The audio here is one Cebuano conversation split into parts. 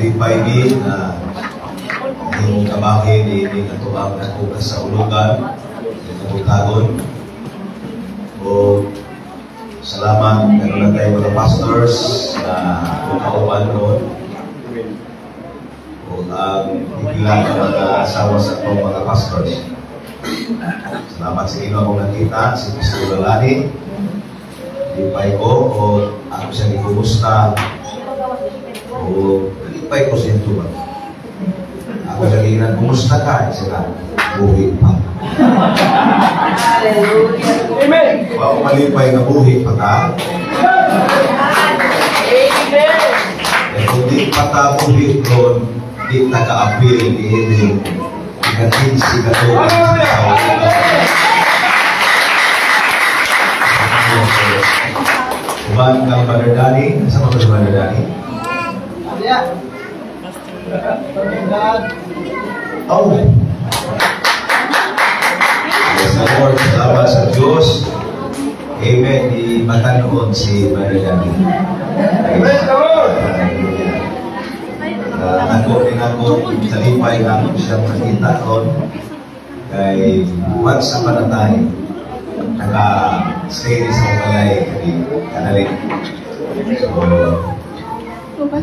Nalipay ni na yung kabahin ni atoang ako kasaulugan, kabuntagon. O salamat, meron na tayo mga pastors na akong kauban ron. O ang higla ng mga asawa sa atong mga pastors. Salamat sa Ginoo akong nakita, si Pastor Lalani. Lipay ko o ako siya gikumusta o lipay ko sa iyang tubag. Ako siya giingnan, "Kumusta ka?" Sila, "Buhi pa." Amen. Wa ko malipay nga buhi pa ka. Amen. Eh, kung di pa ta buhi ron, di ta kaapil ni ini. Ika-15 ka to. Hallelujah. Uban kang Brother Danny. Asa ba si Brother Danny? Yeah. Oh! Yes, the Lord. Salamat sa Diyos. Amen. Di matanoon si Brother Danny. Praise the Lord. Hallelujah. Ako din ako sa lipay nga ako siya makita ron kay once upon a time naka-stay sa balay kani kanali. So,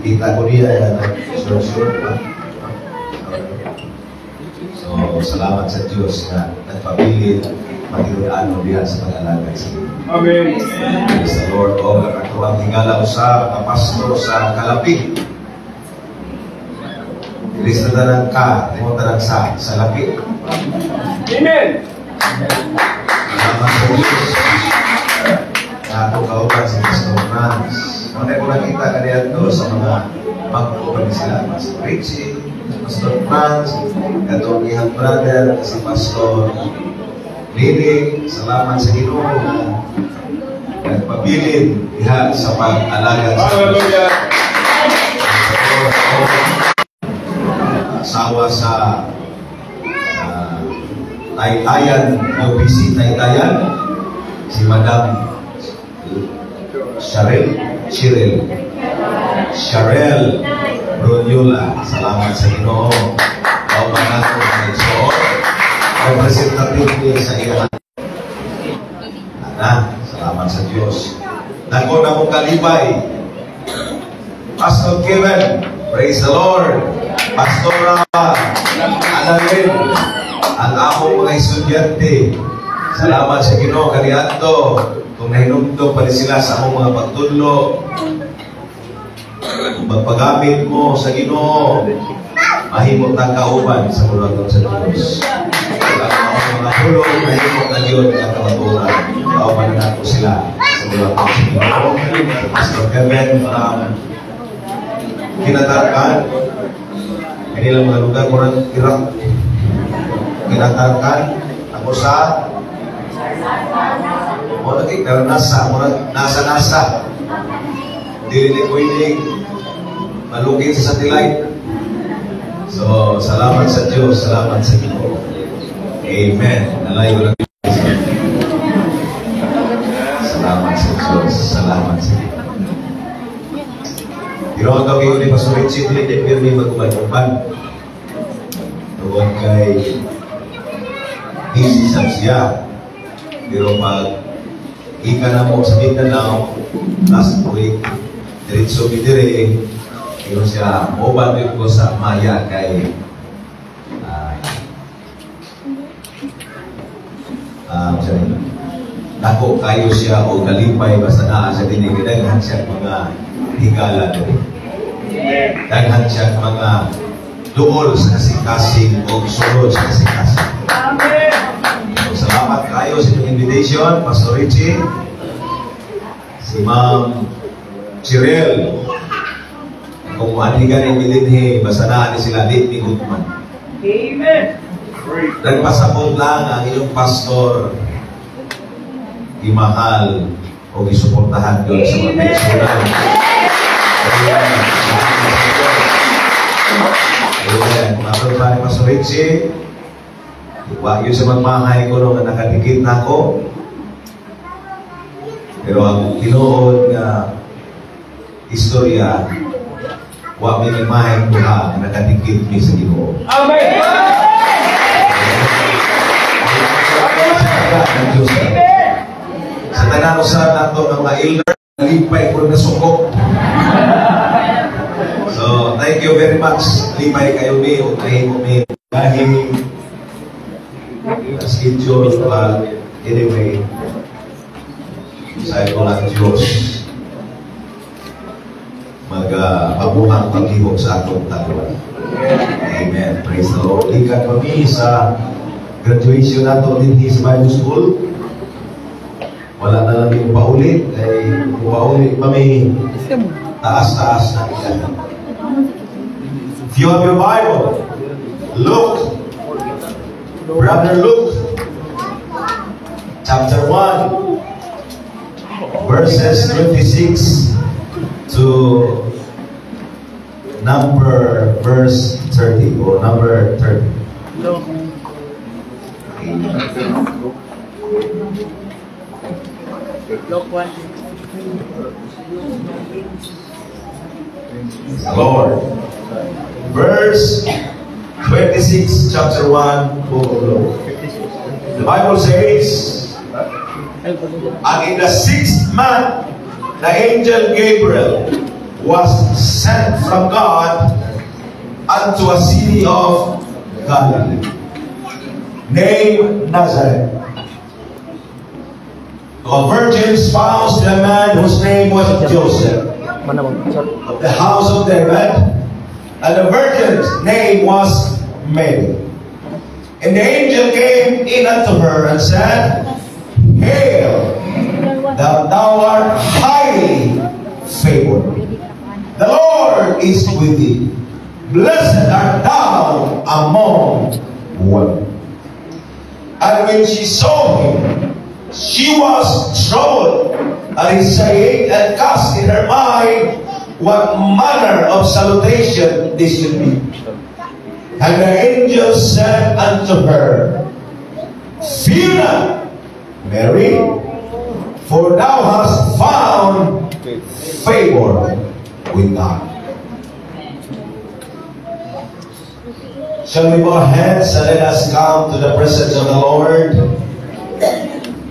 kita ko niya na sure sure pa. So, salamat sa Diyos na nagpabilin magirudano diha sa pag-alagad sa Ginoo. Amen. Praise the Lord. O, ang atuang higala usa ka pastor sa Kalapi. Dili sa tanang ka, mo tanang sa Lapi. Amen. Salamat sa Diyos. Na ako kauban si Pastor Franz. Mga ko nakita kaniadto sa mga mag-uban sila. Pastor Richie, Pastor Franz, katong iyang brother, si Pastor Lili. Salamat sa Ginoo na nagpabilin diha sa pag-alagad sa Diyos. Hallelujah. Asawa sa Taytayan, UBC Taytayan, si Madam Cheryl, Cheryl, Cheryl Brunyola. Salamat sa Ginoo. Kauban nato mga igsoon. Representative niya sa iya. Ana, salamat sa Diyos. Dako na mong kalibay. Pastor Kevin, praise the Lord. Pastora Annalyn, ang among mga estudyante. Salamat sa Ginoo kaniadto kung nahinumdum pa rin sila sa among mga pagtudlo. Kung magpagamit mo sa Ginoo, mahimo tang kauban sa buluhaton sa Diyos. Ang among mga pulong, mahimo na yun ang kamatuoran. Kauban na nato sila sa buluhaton sa Ginoo. Pastor Kevin from Kinatarkan, kanilang mga lugar, murag Iraq. Kinatarkan, ako sa mo lagi pero nasa murag nasa nasa dili ni pwedeng malugin sa satellite. So, salamat sa Diyos, salamat sa Ginoo. Amen. Nalayo lang. Salamat sa Diyos, salamat sa Ginoo. Pero ang gawin ni Pastor Richie, dili di pirmi mag-uban-uban. Tungod kay busy sab siya. Pero pag ika na mo sa Mindanao, last week, diretso mi dire, pero siya, uban din ko sa Maya kay sorry, dako kayo siya o kalipay basta naa siya dinhi kay daghan siya mga higala diri. Daghan siya mga duol sa kasing-kasing o sulod sa kasing-kasing. So, salamat kayo sa inyong invitation, Pastor Richie, si Ma'am Cheryl. Kung maanigan ni dinhi, basta naa ni sila, di ni Gutman. Amen. Nagpasabot lang ang inyong pastor, imahal o gisuportahan doon sa mga Amen. kaigsuonan. Amen. Amen. Kung pa ni Pastor Richie, wa yun sa magmahay ko no, nga nakadikit na ako. Pero ang tinuod nga istorya, Wa mi nagmahing duha, nakadikit mi sa Ginoo. Amen. Ng Diyos. Sa tanan sa nato ng mga elder, lipay ko na suko. So, thank you very much. Lipay kayo mi, o nahimo mi. Dahil schedule pa, anyway, sa ko lang Diyos mag-pabuhang paglihok sa atong taluan. Amen. Praise the Lord. Likat kami sa graduation nato dinhi sa Bible School. Wala na lang yung pauli. Kay kung pauli kami, taas-taas na yan. If you have your Bible, Luke, Brother Luke, chapter 1, verses 26 to number verse 30 or number 30. Amen. Luke 1. Lord. Verse 26, chapter 1, book of Luke. The Bible says, "And in the sixth month, the angel Gabriel was sent from God unto a city of Galilee, named Nazareth, to a virgin espoused to a man whose name was Joseph, of the house of David, and the virgin's name was Mary. And the angel came in unto her and said, Hail, that thou art highly favored. The Lord is with thee. Blessed art thou among women. And when she saw him, she was troubled at his saying, and cast in her mind what manner of salutation this should be. And the angel said unto her, Fear not, Mary, for thou hast found favor with God." Shall we bow our heads and let us come to the presence of the Lord?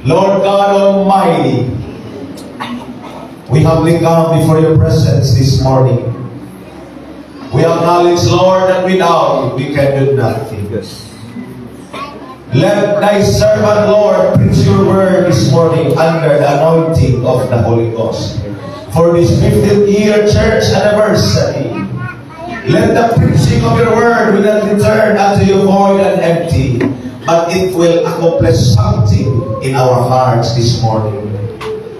Lord God Almighty, we humbly come before your presence this morning. We acknowledge, Lord, that without you we can do nothing. Let thy servant, Lord, preach your word this morning under the anointing of the Holy Ghost. For this 50th year church anniversary, let the preaching of your word will not return unto you void and empty, but it will accomplish something in our hearts this morning.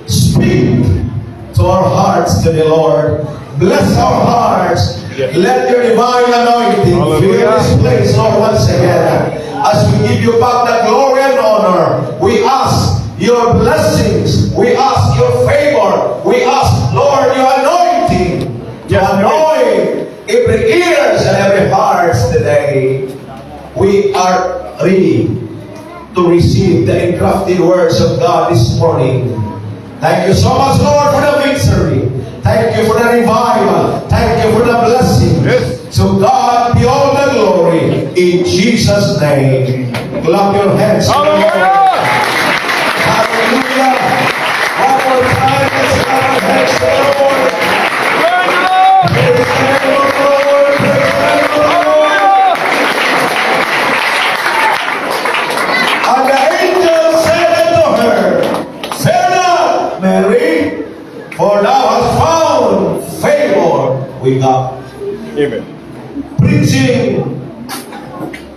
Speak to our hearts today, Lord. Bless our hearts. Let your divine anointing fill this place, Lord, once again. As we give you back the glory and honor, we ask your blessings. We ask your favor. We ask, Lord, your anointing to anoint every ears and every heart today. We are ready to receive the engrafted words of God this morning. Thank you so much, Lord, for the victory. Thank you for the revival. Thank you for the blessing. To God be all the glory. In Jesus' name. Clap your hands. Hallelujah! Hallelujah. One more time, let's clap our hands to the Lord. Praise the Lord! Praise the name of the Lord. Praise the name of the Lord. And the angel said unto her, Fear not, Mary, for thou hast found favor with God. Amen. Preaching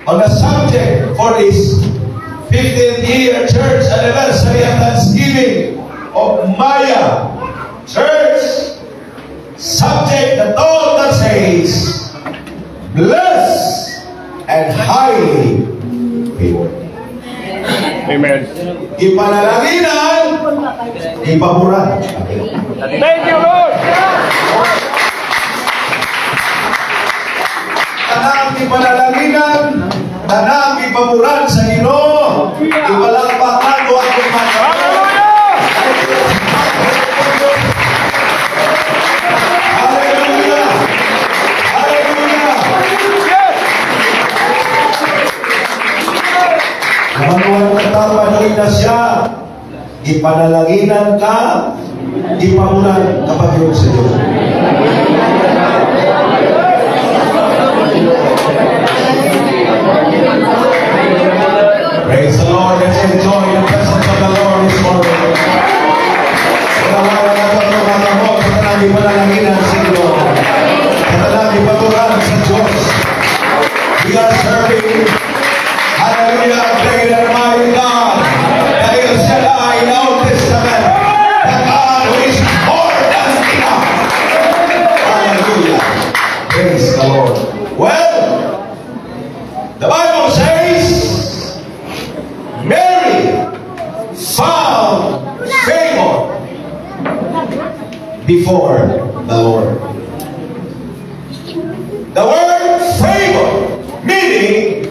on the subject for this 50th year church anniversary and Thanksgiving of Maya Church. Subject, the thought that says, "Blessed and highly favored." Amen. Ipanalanginan, ipaboran. Thank you, Lord. Tanang ipanalanginan, tanang ipaboran sa Ginoo. Ipalakpak nato ang mga Hallelujah! Hallelujah! Nabaluan ka ta, panuin na siya. Ipanalanginan ka, ipamulan kapag yun sa Diyos. Praise the Lord. Let's enjoy the presence of the Lord this morning. Wala na ito ang mga mo sa tanang ipanalanginan sa Ginoo. Sa tanang ipaturan sa Diyos. We are serving, hallelujah, great and mighty God. The El Shaddai in the Old Testament. The God who is more than enough. Hallelujah. Praise the Lord. Well, the Bible says, Mary found favor before the Lord. The word "favor" meaning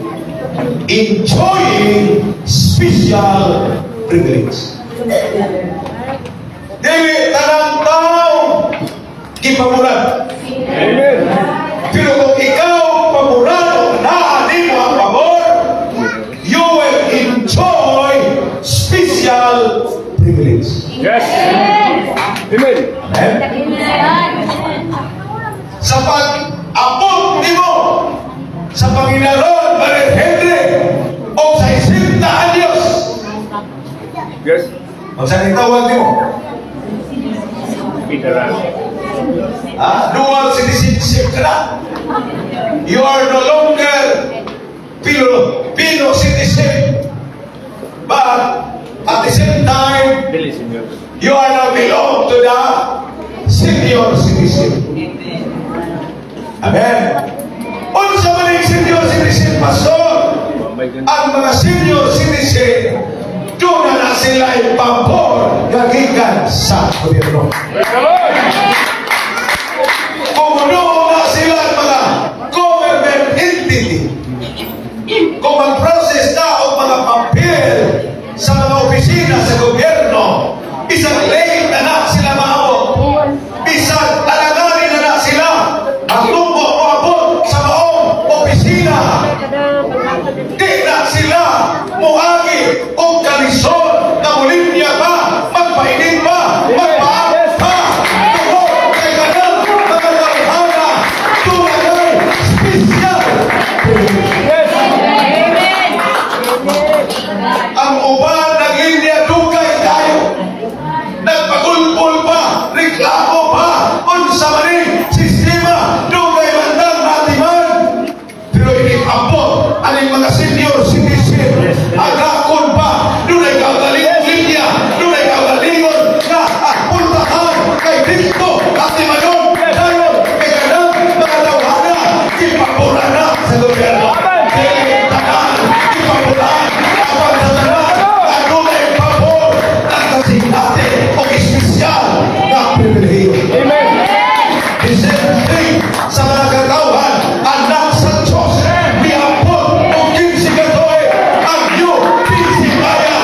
enjoying special privilege. Dili tanang tao gipaboran. Amen. Pero kung ikaw paboran o naa nimo ang pabor, you will enjoy special privilege. Yes. Amen. Amen? Sa pag-abot nimo sa Panginoon, Brother Henry, o sa 60 anyos, unsa ni tawag nimo? Veteran. Ah, dual citizenship ka na. You are no longer Filipino citizen. But at the same time, Dili, senior. You are now belong to the senior citizen. Amen. Unsa man ang senior citizen, Pastor? Ang mga senior citizen, duna na sila pabor gagikan sa gobyerno. Praise the Lord. Kung na sila ang mga government entity, kung mag-process na og mga papel sa mga opisina sa gobyerno, isang late na na sila maabot. Isang alanganin na na sila magtumbo o abot sa maong opisina. Di na sila muagi og kalisod na mulinya pa, magpainit pa, magpaabot pa. Tungod kay kanang mga tawhana, dunay special privilege. Ang uban naglinya dugay tayo. Nagpagulpol pa, reklamo pa, unsa man ni sistema, dugay man nang natiman. Pero ini abot aning mga senior citizen, agakon pa, dunay kaugalingon linya, dunay kaugalingon nga puntahan kay dito atimanon dayon kay kanang mga tawhana gipabura na sa gobyerno. Dili tanan gipaboran, apan sa tanan adunay pabor ang kasing-ate o espesyal na pribilehiyo. Amen. The same thing sa mga katawhan, anak sa Diyos, miabot og 15 ka tuig ang UPC Maya.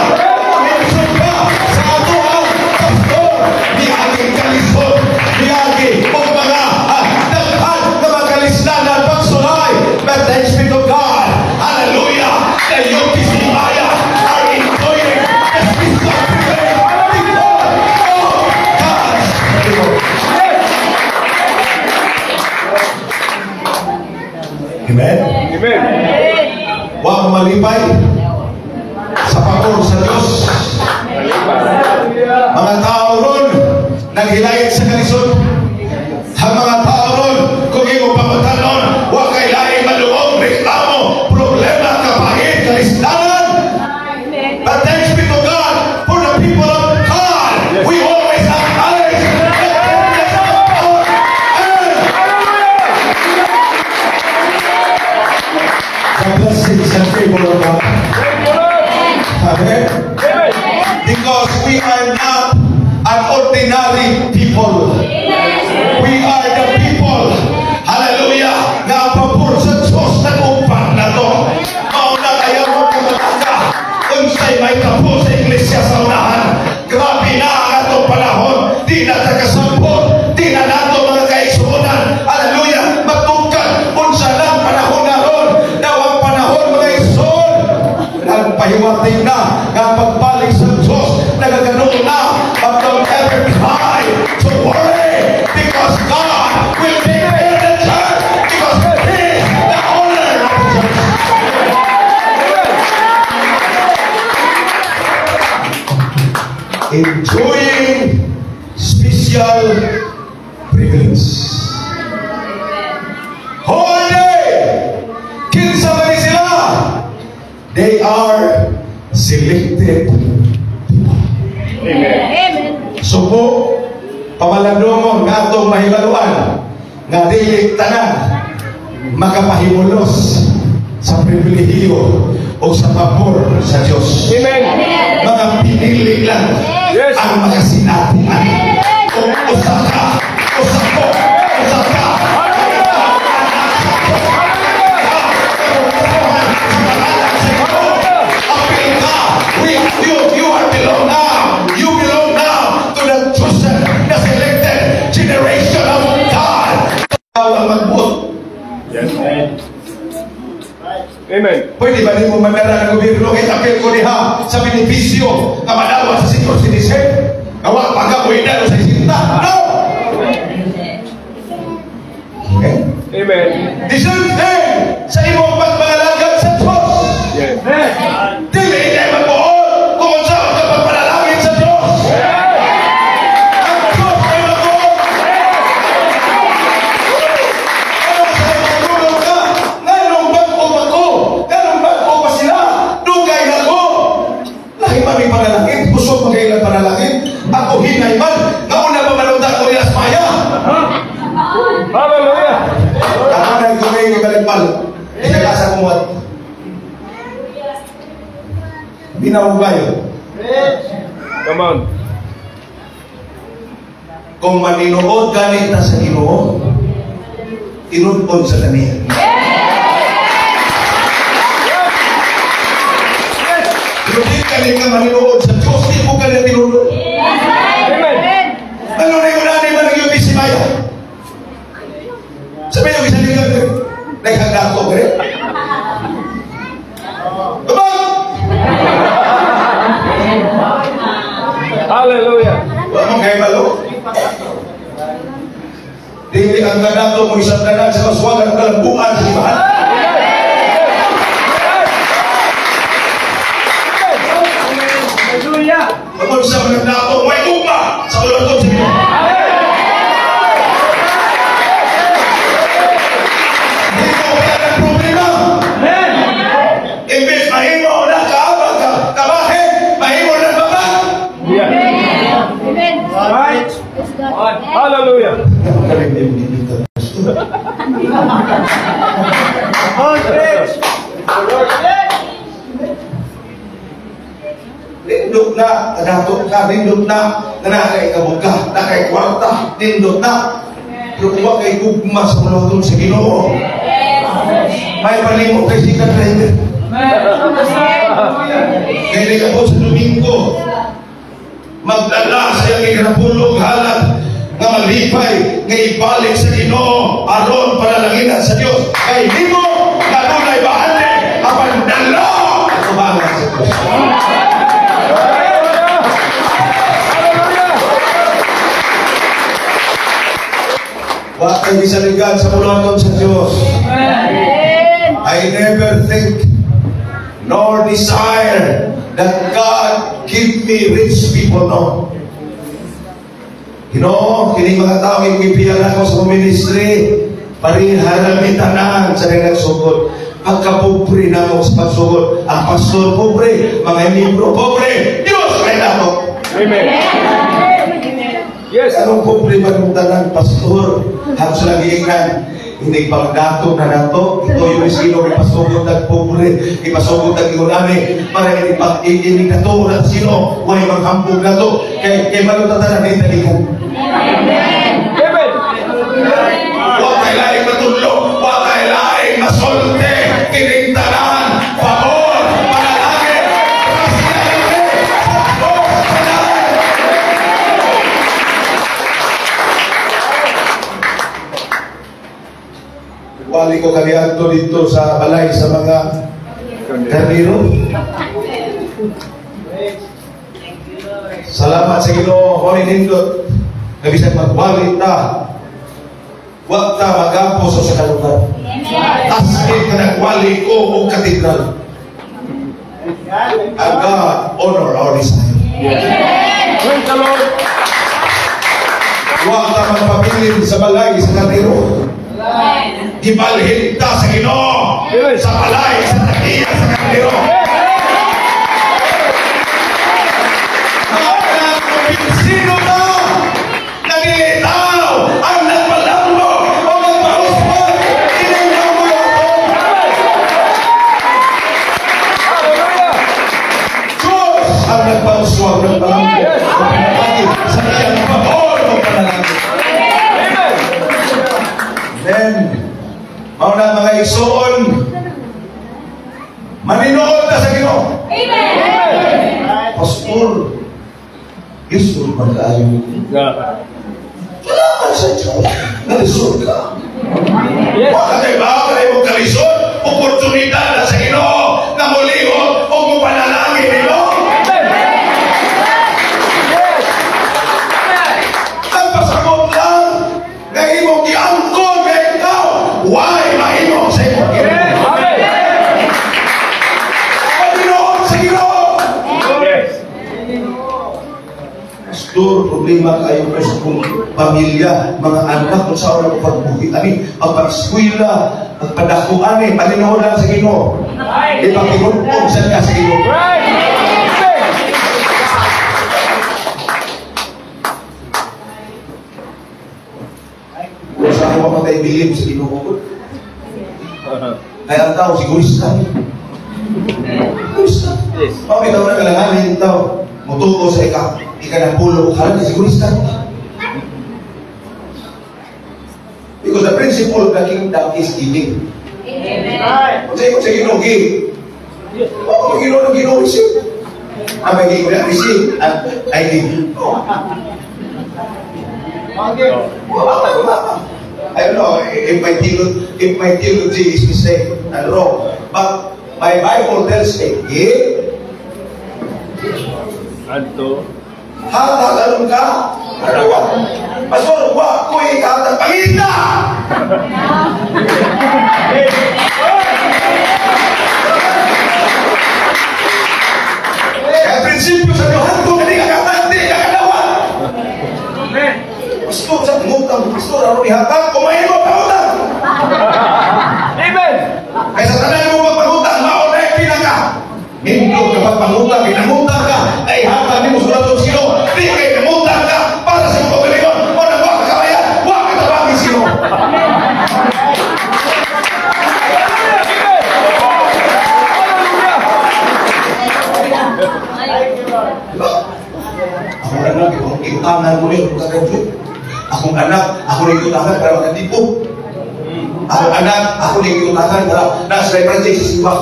Minsan pa sa atoang pastor, miagi kalisod, miagi og mga daghan na mga kalisdanan pagsulay. But thanks be to God, hallelujah, the UPC Maya are enjoying the special privilege because of God's favor. Amen? Amen. Huwag malipay sa pabor sa Diyos. Mga tao ron, naghilayit sa kalisod. Ang mga tao ron, kung imo pamatanon, wa kay laing maluong, reklamo, problema, kapahit, kalisdanan. But thanks be to God for the people of God. We always acknowledge the goodness of God and the blessings and favor of God. Thank you, Lord. Amen. Amen. Because we are not an ordinary people. They are selected people. Amen. So po, pamalandungon nga atong mahibaluan nga dili tanan makapahimulos sa pribilehiyo o sa pabor sa Diyos. Amen. Mga pinili lang ang makasinati ani. O usa ka, usa ko, usa ka. Apil ka. You are belong now. You belong now to the chosen, the selected generation of God. Ikaw ang magbuot. Yes. Amen. Pwede ba nimo mandara ng gobyerno kay apil ko diha sa benepisyo nga madawat sa senior citizen? Kawa pagka-buhidan sa isinta. No! Okay? Amen. The same thing sa imong pagpangalagad sa Diyos. Yes. Dili kay magbuot kung unsa ka pagpanalangin sa Diyos. Ang Diyos ay magbuot. Ano sa matulog ka? Nganong bag-o pa ko? Nganong bag-o pa sila? Dugay na ko. Lahi man may panalangin, kusog man kailan panalangin. Ako hinay man, nga una pa manunta ko ni Asmaya. Hallelujah. Tama na ito ngayon ibalik-balik. Ikakasa kumuhat. Binawugayo. Come on. Kung maninuod ganit ta sa Ginoo, tinud-on sa kaniya. Pero di kani ka maninuod sa Diyos, di mo kaniya tinuod. Amen. Ano na yung unani man ang UBC Maya? Sabi yung isa nila, naghagda ko, gre. Come on! Hallelujah. Wala mong kay balo. Dili ang ganato mo isang tanan sa kaswagan ng kalambuan sa ibahan. Hallelujah. Tungkol sa mga dato, may ugma sa ulan sa Ginoo. Hindi ko kaya ng problema. Amen. Imbes mahimo na kaabag ka, kabahin, mahimo na baba. Yeah. Amen. Right. Praise God. Hallelujah. Galing din dito. On, preach. Nindot na, kadato ka, nindot na, na nakay kabuga, nakay kwarta, nindot na. Pero kung wa kay gugma sa uloton sa Ginoo, may palimo kay sika driver. Kaya ka po sa Domingo, magdala sa iyang ikinapulog halat nga malipay, nga ibalik sa Ginoo aron panalanginan sa Dios. Kay nimo nga dunay baande apan dala at tubangan sa Dios. Hallelujah. Wa kay gisaligan sa mulaton sa Dios. I never think nor desire that God give me rich people, no. Ginoo, kini mga tao imong gipiyal ako sa ministry, pariharan mi tanan sa nagsugod. Pagkapobre na mo sa pagsugod, ang pastor pobre, mga miyembro pobre, Dios kay nako. Amen. Yes. Anong pobre ba ng tanan, pastor? Halos lagi ingnan, hindi pagdato na nato. Ito yung miskino, ipasugod ng pobre, ipasugod ng ingunani, para hindi pag iinig na to, na sino, huwag manghambog na to. Kay malong tatanan, hindi talikan. Amen. Huwag kay laing matulog, huwag kay laing masolte, kining tanan, pabor, panalangin, grasya, sa Diyos, tanan. Wali ko kaniadto dito sa balay sa mga karniro. Salamat sa Ginoo, mo ni nindot nga bisan magwali ta, wa ta magampo sa kalunggan. As in ka nagwali ko og katedral. And God honor our desire. Praise the Lord. Wa ta magpabilin sa balay sa karniro. Gibalhin ta sa Ginoo Amen. sa balay sa tagiya sa karniro. na, mga igsoon, maninuod na sa Ginoo. Amen. Pastor, lisod man kaayo. Salamat sa Diyos. Nalisod ka. Yes. Wa kay ba kay mo kalisod, oportunidad na sa Ginoo na mulihok o mo panalangin nimo. Amen. Yes. Ang pasabot lang nga imong giangkon nga ikaw way mahimo sa imong Ginoo. Amen. Panginoon sa Ginoo. Yes. Pastor, problema kayo ko sa akong pamilya, mga anak, kung saan ako pagbuhi, ani, pagpa-eskwela, pagpadako, ani, Panginoon lang sa Ginoo. Ipakihulpog sa ka sa Ginoo. Right. Amen. Kung sa ako mamatay bilib sa Ginoo. Kaya ang tao, sigurista. Sigurista. Yes. Pamitaw na kalanganin tao, mutuo sa ika-10, kalan, sigurista. Because the principle of the kingdom is giving. Amen. Kung sa imo sa Ginoo, give. Yes. Oo, Ginoo ng Ginoo, receive. Ang may Ginoo na receive, and I give. Oh. I don't know if my theology is mistake and wrong, but my Bible tells me, give, Anto. Hatag aron ka, karawa. Pastor, wa ko'y hatag pangita! Kaya prinsipyo sa Diyos, hanto ka di kakatag, di kakadawat. Pastor, sa ngutang, pastor, aron ihatag, kumain mo, pangutang. Amen. Kaya sa tanan mo magpangutang, mao na yung pinaka. Nindot kapag pangutang, ginangutang ka, ay hatag nimo sa latong sino. Di kay nangutang ka para sa imong kaugalingon. O nang wa ka kabayan, wa ka tabangin sino. Diba? Ako na lang, akong iutangan ko rin, kung kagraduate. Akong anak, ako rin iutangan para makatipo. Akong anak, ako rin iutangan para nasa project sa simba,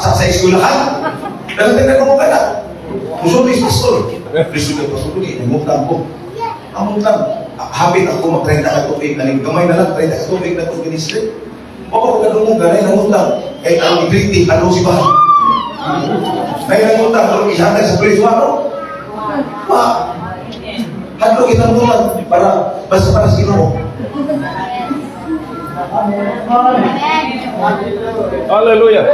sa eskwelahan. Dahil ko mong anak. Musulti is pastor. Lisod ang pastor, hindi, nangutang ko. Ang utang, hapit ako mag-30 ka tuig, naling gamay na lang, 30 ka tuig na itong ministry. O ako kadungog, ganay nangutang. Kay ang ibriti, ano si Bahan? May nangutang, pero ihatag sa preso, ano? Ma, hadlo kitang bulan para, basta para sa Ginoo. Hallelujah.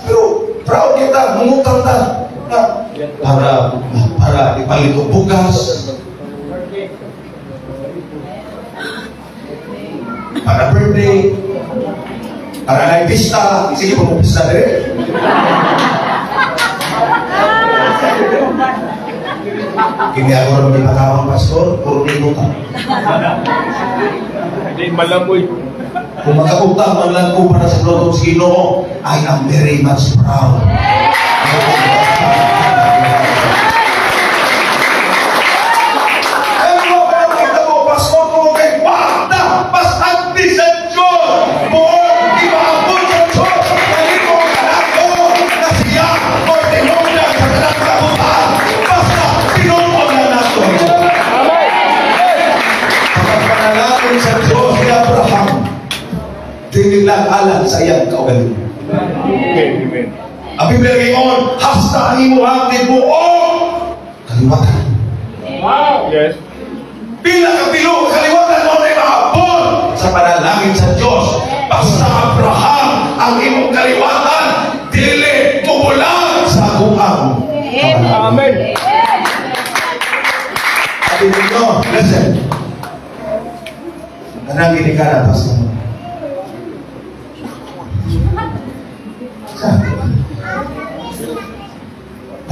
Pero proud kita, mangutang ta na para ipalit og bugas, para birthday, para na pista, sige pa mo pista dire. Kini ako ron gipakawang pastor, puro ni utang. Hindi malamoy. Kung makautang man lang ko para sa lotong sa Ginoo, I am very much proud. Ano ba nakita mo, pastor ko kay Wata, pasagdi sa Diyos, buong imaabot sa Diyos, nalimo ang anak ko na siya o demonya sa tanang kabutaan. Basta, tinuod na nato. Pagpanalangin sa Diyos ni Abraham, dili lang alang sa iyang kaugalingon. Okay, amen. Ang Biblia ngayon, hasta ang imuhang tibuok kaliwatan. Wow. Yes. Pila ka pilo kaliwatan mo na maabot sa panalangin sa Diyos. Basta Abraham ang imong kaliwatan, dili tumulang sa akuang. Amen. Sabi ninyo, listen. Kanang ginikanan, pastor.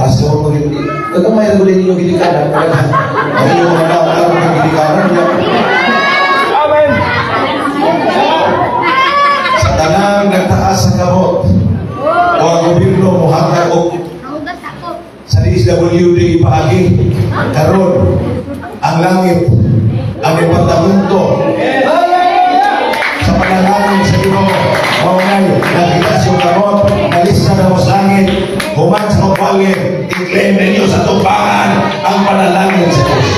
Pastor, kagamay ang guling ninyo ginikanan. Ang inyong mga anak, ang mga ginikanan. Amen. Sa tanang nagtaas sa kamot, o ang gobyerno mohatag og sa DSWD ipaagi karon ang langit, ang departamento. Nakita siya kamot, nalista na mo sa langit, human sa mapali, i-claim ninyo sa tumbangan ang panalangin sa Diyos.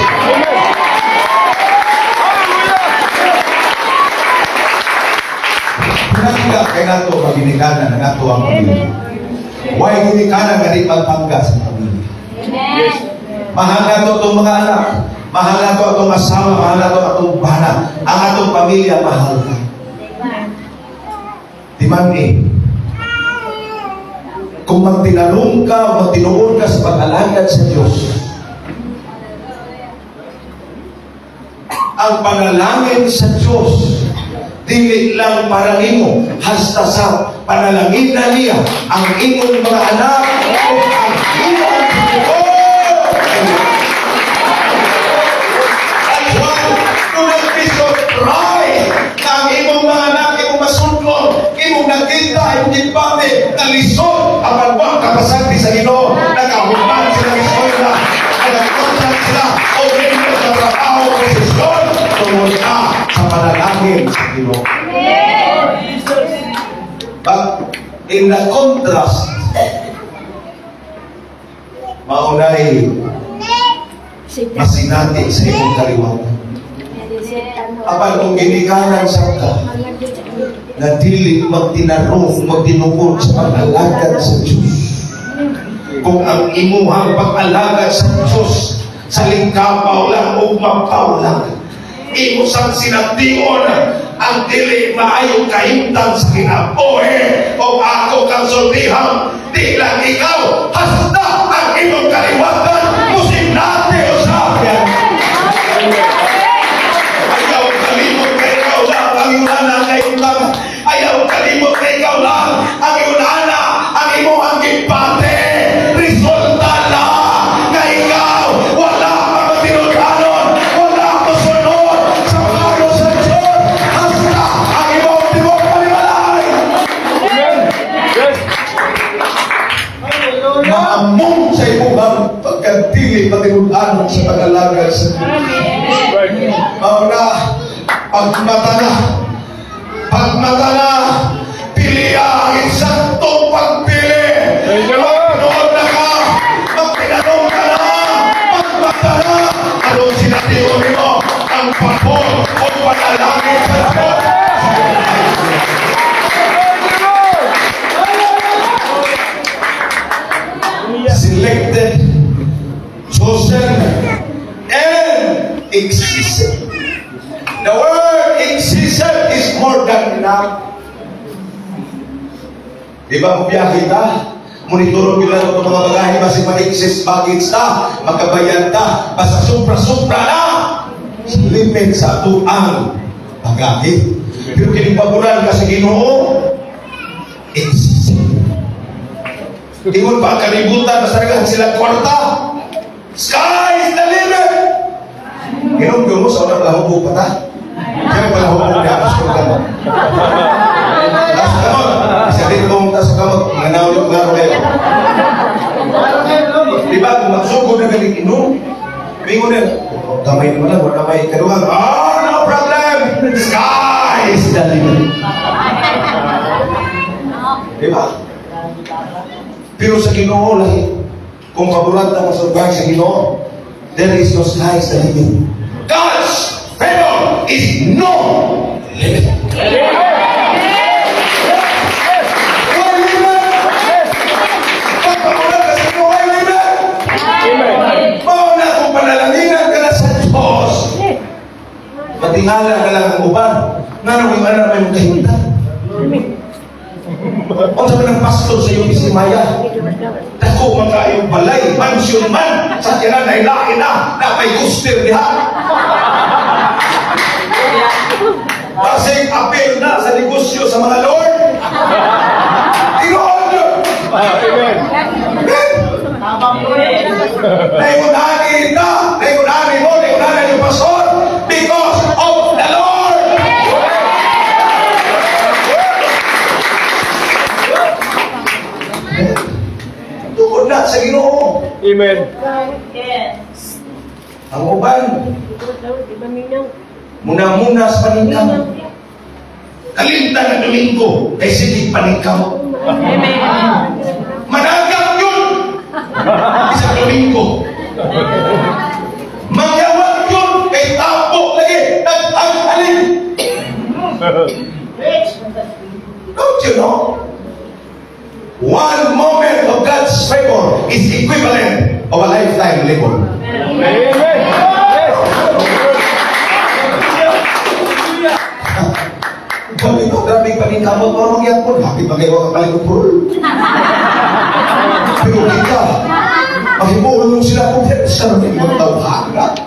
Pinangga kay nato maginikanan na nato ang pamilya. Why ginikanan nga di magpangga sa pamilya? Yes. Mahal nato itong mga anak, mahal nato atong asawa, mahal nato atong bana, ang atong pamilya mahal ka. Di man eh. Kung magtinalong ka o magtinuod ka sa pag-alagad sa Diyos, ang panalangin sa Diyos, dili lang para nimo, hasta sa panalangin na niya ang imong mga anak o ang imong tinuod. That's why, do not be surprised na ang imong mga anak, imong masudlon, imong nakita, imong gibati, nalisod, apan wa kapasagdi sa Ginoo, nakahuman sila eskwela, nagkontrakt sila, o dito sa trabaho, posisyon, tungod na sa panalangin sa Ginoo. But in the contrast, maunay masinati sa imong kaliwatan. Apan kung ginikanan sa ka, na dili magtinarong, magtinukod sa pag-alagad sa Diyos. Kung ang imuhang pag-alagad sa Diyos, sa lingkapaw lang o mapaw lang, imo sang sinatigon ang dili maayong kahimtang sa kinabuhi o ako kang sultihan, di lang ikaw, hasta ang imong kaliwatan, musinati o sa Ayaw kalimot kay ikaw lang ang iyong kahimtang. Ayaw kalimot kay ikaw lang ang iyong ang imong gibate. Resulta na nga ikaw wala ka matinud-anon, wala ka sunod sa plano sa Diyos. Hasta ang imong tibuok panimalay. Amen. Yes. Maamong sa imong pagkadili matinud-anon sa pag-alagad sa Diyos. Right. Mao na, pagmata na, pili ang eksaktong pagpili. Thank you, Lord. Magpinood na ka, magpinanong ka na, pagmata na, anong sinatiwan mo? Ang pabor o panalangin sa Diyos. Thank you, Lord. Selected, chosen, and existed. The word existed is more than enough. Di ba kung biyahe ta? Monitoro nila itong mga bagahe, basta ma-excess baggage ta, magkabayad ta, basta supra-supra na sa limit sa tuang bagahe. Pero kining paboran ka sa Ginoo, existed. Ingon pa ang kalibutan, basta naghan sila kwarta. Sky is the limit! Ginoo mo sa unang lahubog pa ta. Kaya pala hubog niya, pastor ka mo. Taas kamot. Isa din kong taas kamot. Mga naulog nga kayo. Di ba, kung magsugod na galing inom, bingo na, gamay naman lang, wala may kadugang. Oh, no problem! Sky is the limit. Di ba? Pero sa Ginoo lahi, kung paboran ta masurbahan sa Ginoo, there is no sky is the limit. God's favor is no limit. No limit. Pagpaboran ka sa Ginoo, ay limit. Amen. Mao na kung panalanginan ka na sa Diyos. Patingala ka lang ang uban. Nga nung yung anak may mong kahimtang. Unsa man ang pastor sa iyong Maya? Dako man kaayong balay, mansion man, sa tiyanan ay lain na, na may guster diha. Basig apel na sa negosyo sa mga lord. Tinuod! Amen. Amen! Naingunani na, naingunani mo, naingunani yung pastor because of the Lord. Tungod na sa Ginoo. Amen. Ang uban, muna-muna sa paningkamot. Kalimtan na Domingo, kay sige paningkamot. Managang yun! Isang Domingo. Mangyawag yun kay tapo lagi, nag-anghalin. Preach. Don't you know? One moment of God's favor is equivalent of a lifetime labor. Amen. Yes. Kami ito, grabe paningkamot mo mangyapon. Happy pa kayo kapalit ng purol. Pero kita, mahimulo sila kung sa rin magtawhaga.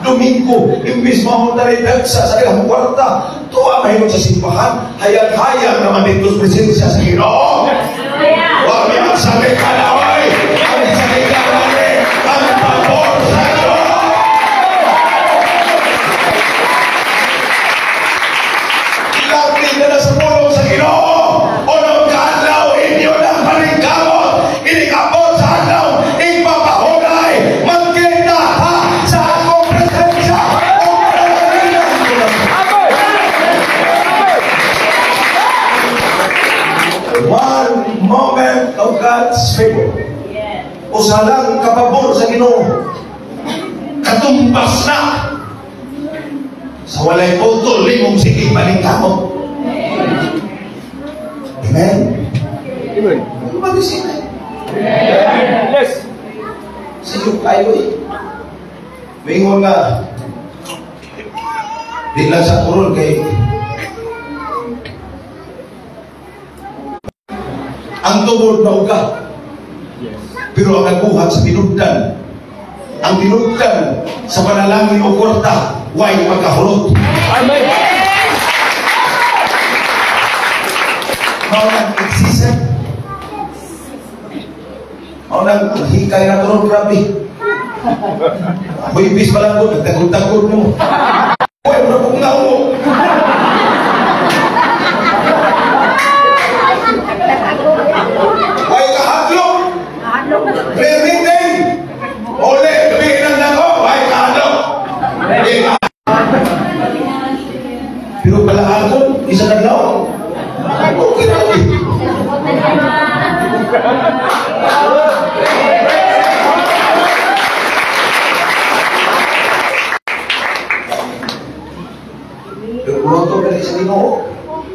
Domingo, imbis mahuntaray dagsa sa ilang kwarta, tuwa mahimong sa simbahan, hayag-hayag naman dito sa presensya sa Ginoo. Wa mi magsakit ka na, oy! Ang sakit ka na, ang pabor sa Diyos! Ilapit na na sa pulong sa Ginoo. Unong kaadlaw inyo ng paningkamot, inikabot sa adlaw, ipapahunay, magkita ha sa akong presensya. O panalangin. One moment of God's favor. Usa lang kapabor sa Ginoo. Katumbas na sa walay putol limong sige paningkamot. Amen? Amen. Ano ba this amen? Yes. Sa iyo kayo eh. Mingon nga, di lang sa kurol kay ang tubod na uga. Pero ang nagbuhat sa tinugdan, ang tinugdan sa panalangin o kwarta, way magkahurot. Amen. Mao nang exist. Mao nang hikay na turong grabe. Huibis pa lang ko, nagtagod-tagod mo. Uy, mura kong nao. Way kahadlok. Prayer meeting. Uli, gabihin ang nako. Way kahadlok. Pero pala ako, isa kadlaw. Okay na lagi. Pero pronto ka rin sa Ginoo.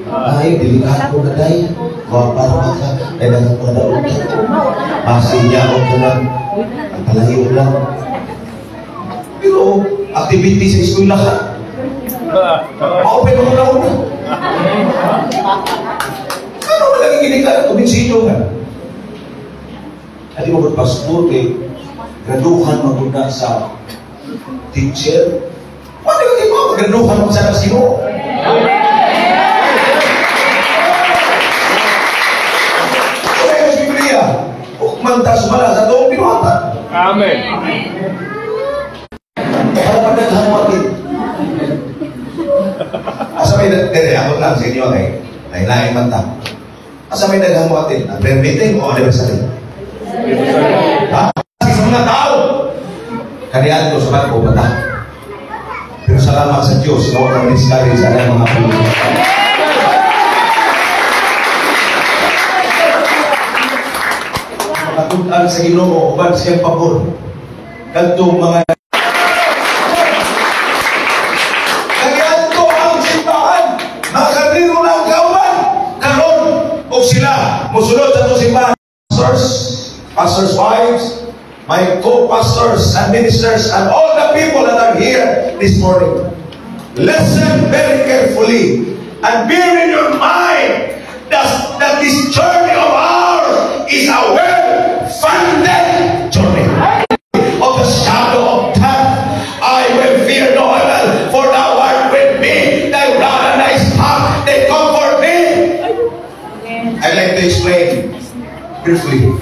Ay, delikado na day. Para baka, ay nagpadaot. Masinyaon ka lang. Ang palayo lang. Pero, activity sa eskwelahan. Ma-open mo na una. Ano na lagi ginikanan? Kumbinsido nga. Adi mo pastor kay graduhan maguna sa teacher. Wala lagi mo graduhan mo sa Ginoo. Kung sa Biblia, ukmantas bala sa atong binuhatan. Amen. Para padaghan mo atin. Asa may dere ako lang sa inyo kay lain man ta. Asa may daghan mo atin? Ang prayer meeting o anniversary? Ha? Sa mga tao. Kaniadto sa barko bata. Pero salamat sa Diyos na wala discourage sa mga Pilipino. Matunan sa Ginoo uban siyang pabor. Kadtong mga kaniadto ang simbahan, makariro na ang kauban karon og sila mosunod sa atong simbahan. Pastors, pastors' wives, my co-pastors and ministers and all the people that are here this morning. Listen very carefully and bear in your mind that this journey of ours is a well-funded journey. Of the shadow of death, I will fear no evil, for thou art with me, thy rod and thy staff, they comfort me. I'd like to explain briefly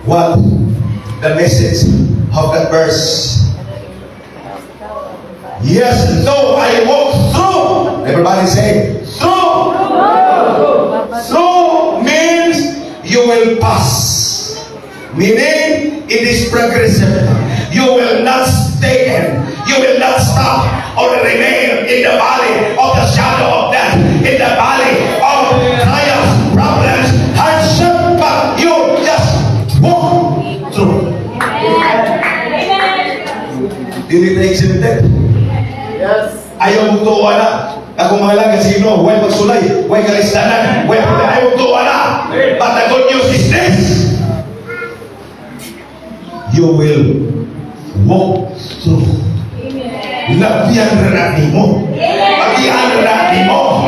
what the message of that verse. Yes, though I walk through, everybody say, through. Through means you will pass. Meaning, it is progressive. You will not stay in. You will not stop or remain in the valley of the shadow of death. Ayaw mong tuo na. Ako mga alagad sa Ginoo, way pagsulay, way kalistanan, way problema. Ayaw mong tuo na. But the good news is this. You will walk through. Labyan na nimo. Pagian na nimo.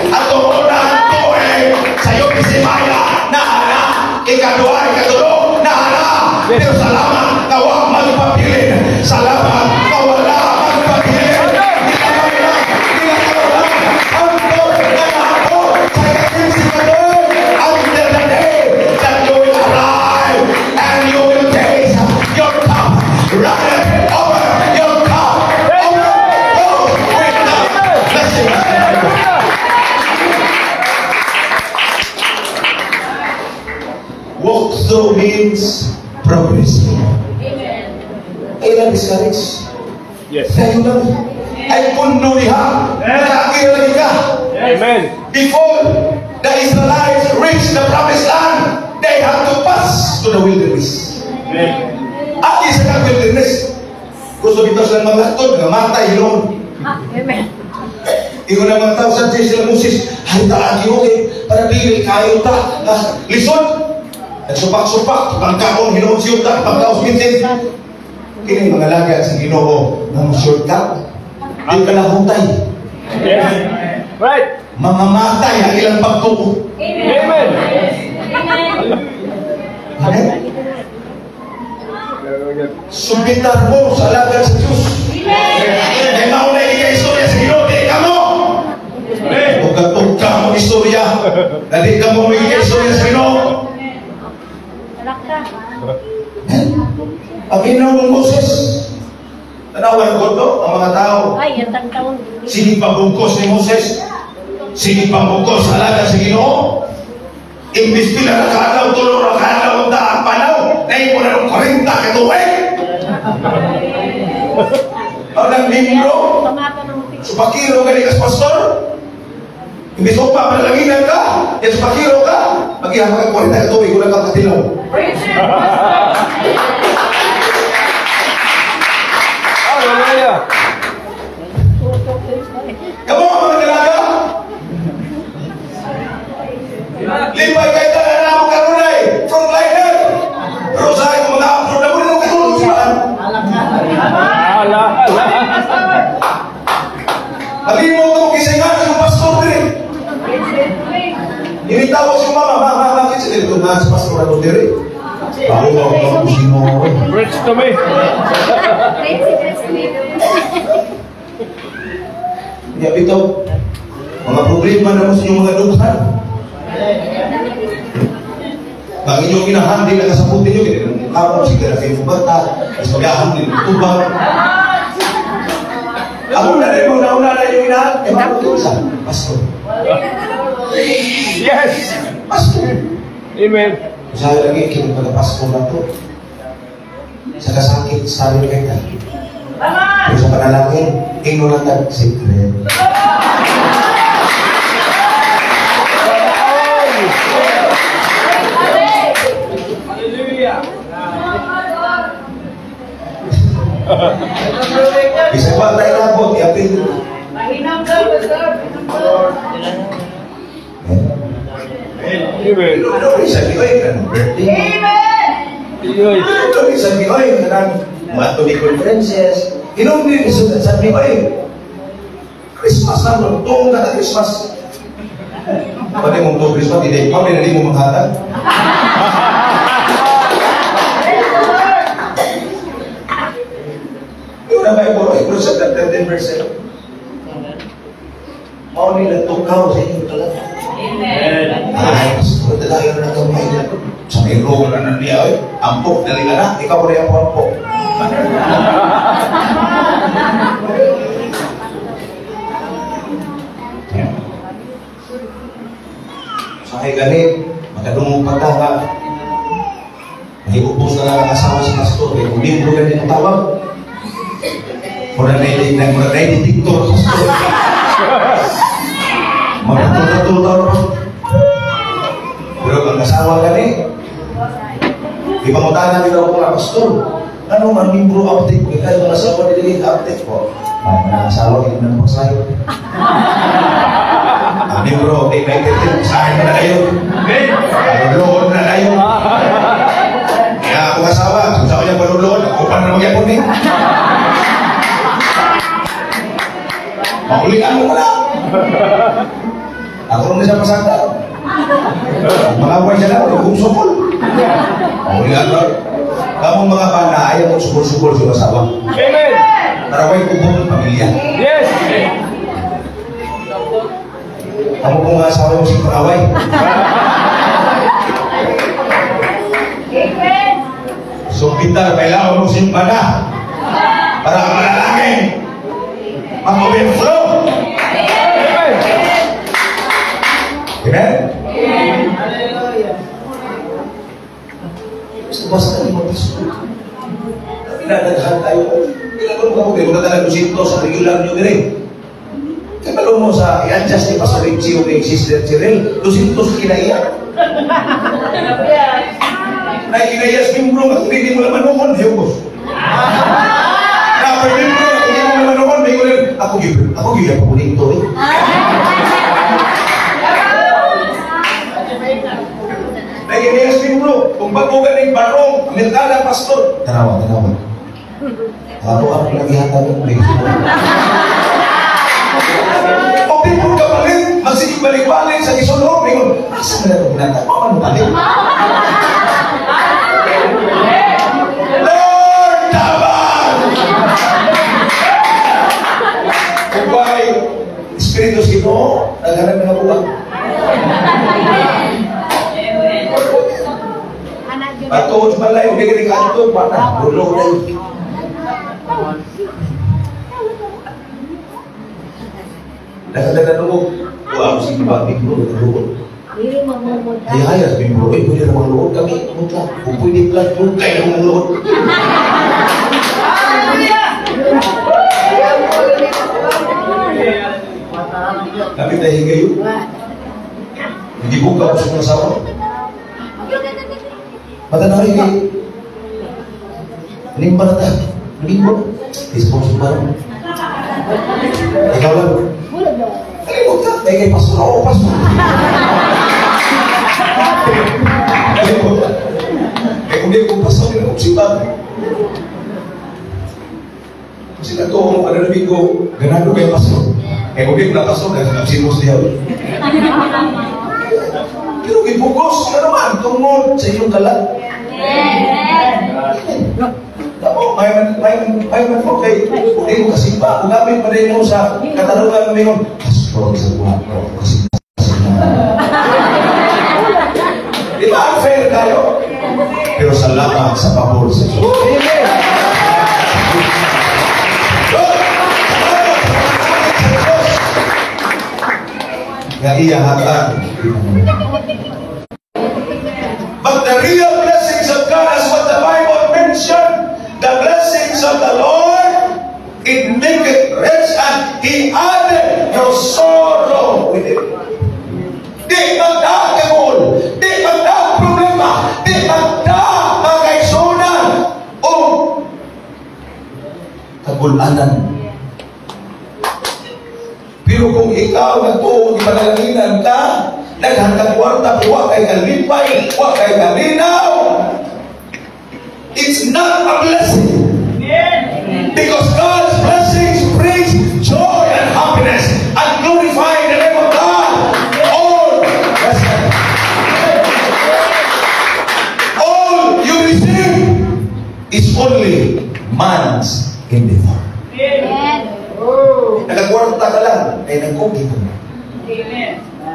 Atong unahan to eh, sayo bisimaya, naana, ikaduha, ikatulo, naana. Pero salamat, nga wa magpabilin. Salamat, nga wala magpabilin. Nilamay lang, nilamay lang. Hangtod nga naabot sa ika-15 ka tuig, until the day that you will arrive and you will taste your cup runneth over, your cup overflow with the blessing. Walk through means progress. Ay lang discourage. Yes. Tayo lang. Ay puno niya. Nakaakira lagi ka. Amen. Before the Israelites reached the promised land, they had to pass to the wilderness. Amen. Agi sa kang wilderness. Gusto bitaw silang mga nga matay hinon. Amen. Ingon ang mga tao sa Diyos sila Moses, ay taagi okay, para dili kayo ta. Ha, lisod. Nagsupak-supak, pagkaon hinuon siyo ta, pagkaon mintin. Kini mga alagad sa Ginoo nga mo shortcut. Di ka lahutay. Yes. Right. Mga matay ang ilang pagtuo. Amen. Amen. Subitar mo sa alagad sa Diyos. Kay mao na ikay istorya sa Ginoo, di ka mo. Amen. Ug ka mo istorya. Dali ka mo may istorya sa Ginoo. Ang Ginoo Moses. Tanawan ko to ang mga tao. Ay, ang taon. Sige pabungkos ni Moses. Sige pabungkos sa alagad sa Ginoo. Imbis pila na kaadlaw, tulo ra kaadlaw ang daang panaw, naimo na ng 40 ka tuig. Ang nang libro, supakiro ka ni kas pastor. Imbis pa panalanginan ka, yan supakiro ka, maghihapon ka 40 ka tuig, wala kang katilaw. Hallelujah. Kamu mga dalaga, lipay kay tanan na akong kanunay, frontliner. Pero sa akin, mga upload na mo rin ang katulog sa man. Ala, ala. Malimot mo kisingan sa pastor diri. Initawag si mama, mama, bakit sa dito na sa pastor ako diri? Ako ba ang kusino? Preach to me. Ya bitaw, mga problema na mo sa inyong mga dughan. Ang inyong inahan, di nakasaputin nyo, kaya nang kapon, sige na kayo bata, mas magahan din tubang. Ako na rin, una-una na yung inahan, eh bakit sa pastor? Yes. Pastor. Amen. Usahay lagi, kini pagka-pastor na to. Sa kasakit, sabi kayo na. Pero sa panalangin, ingno lang tag secret. Hallelujah. Bisa pa tayo labot, iapil. Amen. Pero sa oy, kanang birthday. Amen. Pero sa oy, kanang mga to conferences. Inom din sa oy. Christmas na mo, tuong ka na Christmas. Pwede mong to Christmas, hindi pa, hindi mo maghatag. Yung na Bible, Hebrews chapter 13 verse 7. Mao nila tukaw sa inyong talaga. Ay, pastor, dalayan na gamay na. Sa may room na niya, oy. Ampok, dali ka na. Ikaw rin ang ampok. Sa kay gani, magkadungog pa ta nga. Nahiubos na lang ang asawa sa pastor. Kaya kung libro gani ang tawag. Mura na detector, pastor. Magkatulad-tulad na pastor. Pero ang asawa gani, ipangutana nila ako nga, pastor, ano man libro update ko? Ikaw yung asawa nila update ko. Ay, mga asawa, hindi na pasay. Ang libro, di na itin, saan na kayo? Panuloon na kayo. Kaya ako asawa, kung saan niya panuloon, ako pa na magyapon eh. Maulian mo wala. Ako rin siya pasangka. Mga buwan siya na, kung sukol. Maulian mo. Kamong mga bana, ayaw mong sukol-sukol sa asawa. Amen. Para way kubong ng pamilya. Yes. Kamu pong mga asawa yung sipraway. So, pintar, kailangan mo siyang bana. Para ang malalangin. Mag-overflow. Amen. Amen? Basta 5 piso. Pinadaghan tayo. Kailangan mo ka mo, kung 200 sa regular nyo dire. Kaya mo sa i-adjust ni Pastor Richie o kay Sister Cheryl, 200 kinaiya. Nakinaiya sa mimbro, at hindi mo naman noon, Diyos. Napay mimbro, at hindi mo naman noon, may ulit. Ako yun, ako nito eh. Nakinaiya sa mimbro, kung bago ka ng barong, Amerikana, pastor. Tanawa, tanawa. Ako ang nagihatag ng place. O people ka palit, magsigig balik-balik sa isulong. Ingon, asa na itong ginatag? Mama mo palit. Lord, tabang! Kung ba'y Espiritu sa Ginoo, naghanap ng buwan. Patuod malay, hindi ka nagkanto, bata, rulo na yun. Nakaganda mo, wow, sige ba, biglo, nagluod. Ay, ay, sabi mo, ay, pwede na mga luod kami, mutla. Kung pwede lang, kung kaya na mga luod. Kapit na higayo. Hindi po ka sa mga asawa. Mata na rin kayo. Nimba na ta. Linggo. Sponsor ba rin? Ikaw lang. Kalimut ka. Kaya kay pastor. Oo, pastor. Kalimut ka. Kaya kung di ko pastor, hindi ko simba. Kasi na ito, ano na ko, ganado kayo pastor. Kaya kung di ko na pastor, dahil nagsimos niya. Pero gipugos na naman, tungod sa iyong kalat. Tamo, may man po kay hindi mo kasimba. Kung gamit pa rin mo sa katarungan mo yun, pastor sa buhat ko, kasimba. Di ba unfair tayo? Pero salamat sa pabor sa Diyos. Amen. Salamat sa Diyos. Nga iya hatag. But the real blessings of God, as what the Bible mentioned, the blessings of the Lord, it maketh rich and He added no sorrow with it. Di magdakagol, di magdakproblema, di magdakakaisunan o kagulanan. Pero kung ikaw nagtuo, ipanalanginan ka, daghan kwarta, wa kay kalipay, wa kay kalinaw. It's not a blessing. Because God's blessings brings joy and happiness and glorifying the name of God. All blessed. All you receive is only man's endeavor. Nagkwarta ka lang, ay nagkugi ka man.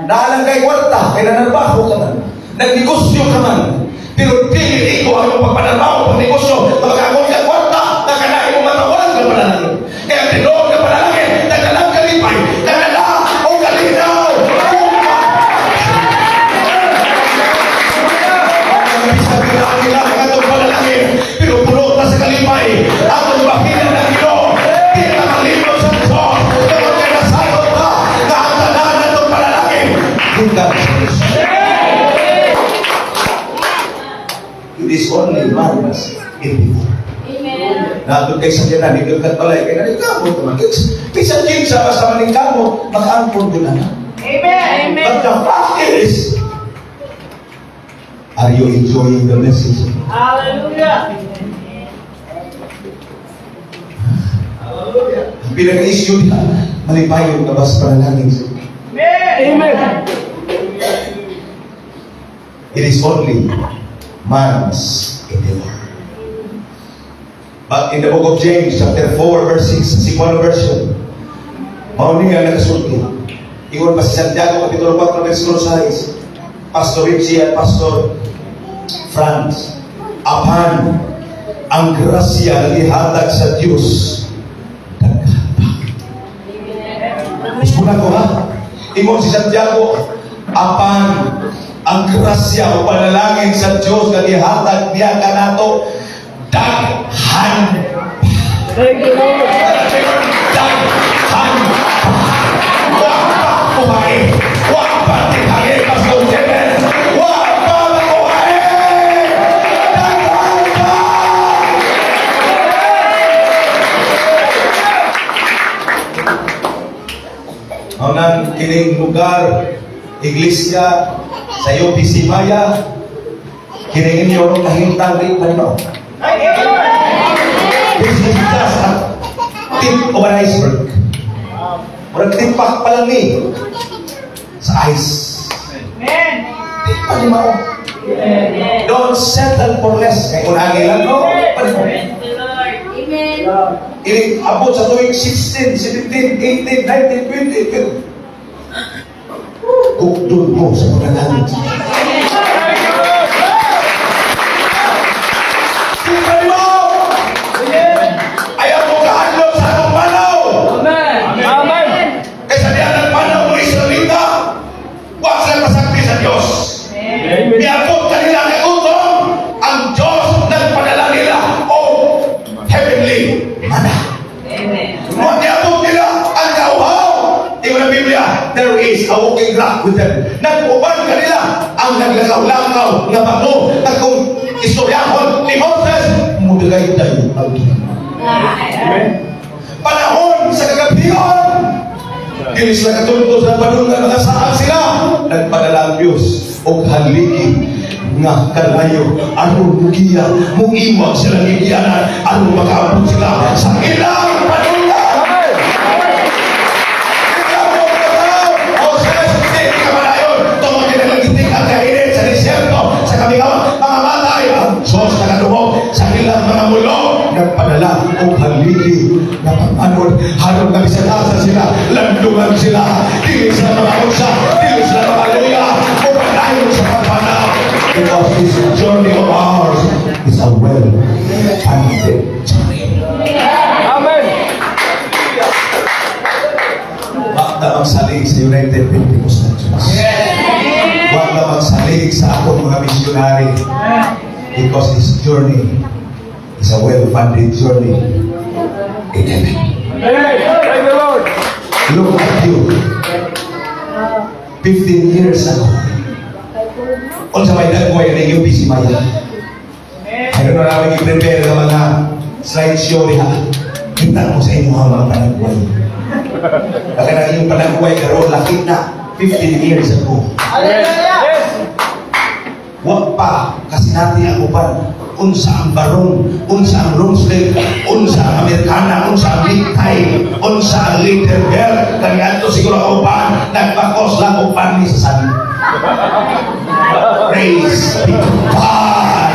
Naalang kay kwarta, kay nanarbaho ka man. Nagnegosyo ka man. Pero dili ko ang pagpanarbaho, pagnegosyo, magkakon ka kwarta, nakalain mo matawan ka panalangin. Kaya tinuod ka panalangin, nagalang kalipay, nagala o kalinaw. Bisa nila ang atong panalangin, pero puno ta sa kalipay, atong bahina ng Ginoo, di ta kalimot sa Diyos, tungod kay nasayod ta, nga ang tanan atong panalangin, gikan sa Diyos. It is only man's endeavor. Amen. Naa kay sakyanan, nindot kag balay, kay naningkamot naman. Bisan kinsa basta maningkamot, makaangkon din na. Amen. But the fact is, are you enjoying the message? Hallelujah. Hallelujah. Ang pinaka-issue niya, malipayon ka ba sa panalangin? Amen. Amen. It is only man's endeavor. But in the book of James, chapter 4, verse 6, Cebuano version, mao ni nga nagasulti. Ingon pa si Santiago, Kapitulo 4, versikulo 6, Pastor Richie at Pastor Franz, apan ang grasya nga gihatag sa Dios daghan pa. Gusto ko ha? Ingon si Santiago, apan ang grasya o panalangin sa Dios nga gihatag niya kanato daghan. Thank you, Lord. Daghan pa. Wa pa kuhae. Wa pa tinghangi, Pastor Jemen. Wa pa makuhae. Daghan pa. Mao nang kining lugar, iglesia, sa UPC Maya, kining inyo kahimtang di pa nimo. Thank you, Lord. This is just a tip of an iceberg. Murag tipak pa lang ni sa ice. Amen. Tip pa ni mao. Don't settle for less. Kay kung agi lang, no? Pa ni mo. Amen. Ini abot sa tuig 16, 17, 18, 19, 20, pero hukdon mo sa panalangin. Thank you, Lord. Tip pa ni mo! Ayaw mo kahadlok sa atong panaw! Amen. Amen. Kaysa diyan ang panaw mo Israelita, wa sila pasakti sa Diyos. Amen. Niabot kanila ang kagutom, ang Diyos nagpadala nila og heavenly manna. Amen. Mo niabot nila ang kauhaw. Ingon ang Biblia, there is a walking rock with them. Nag-uban kanila ang naglakaw-lakaw nga bato. At kung istoryahon ni Moses, mudagay-day ang Ginoo. Amen. Panahon sa kagabion, dili sila katulto sa padulngan, mga sila. Nagpadala ang Diyos og haligi nga kalayo aron mugiya, muiwag sila gigiyanan aron makaabot sila sa ilang padulngan. Amen. Reklamo ang mga tao, "Moses, di ka malayon tungod kay naglagitik ang kainit sa disyerto, sa kamingawan, mga matay." Ang Diyos nakadungog sa ilang mga mulo, nagpadala og haligi na pag-anod aron nga bisan asa sila, landungan sila, dili sila mga unsa, dili sila mga luya, padayon sa pagpanaw, because this journey of ours is a well-funded journey. Amen. Wa ta magsalig sa United Pentecostal Church. Wa ta magsalig sa akong mga missionary. Because this journey is a well-funded journey in heaven. Amen. Thank you, Lord. Look at you. 15 years ago. Unsa may dagway ng UPC Maya? I don't know namin i-prepare ng mga slideshow diha. Kita mo sa inyo ang mga panagway. Kaya na inyong panagway karon lakit na 15 years ago. Hallelujah. Yes. Wa pa kasinati ang uban unsa ang barong, unsa ang long sleeve, unsa ang Amerikana, unsa ang necktie, unsa ang leather belt. Kaniadto siguro ang uban, nagbakos lang og panli sa saging. Praise be to God.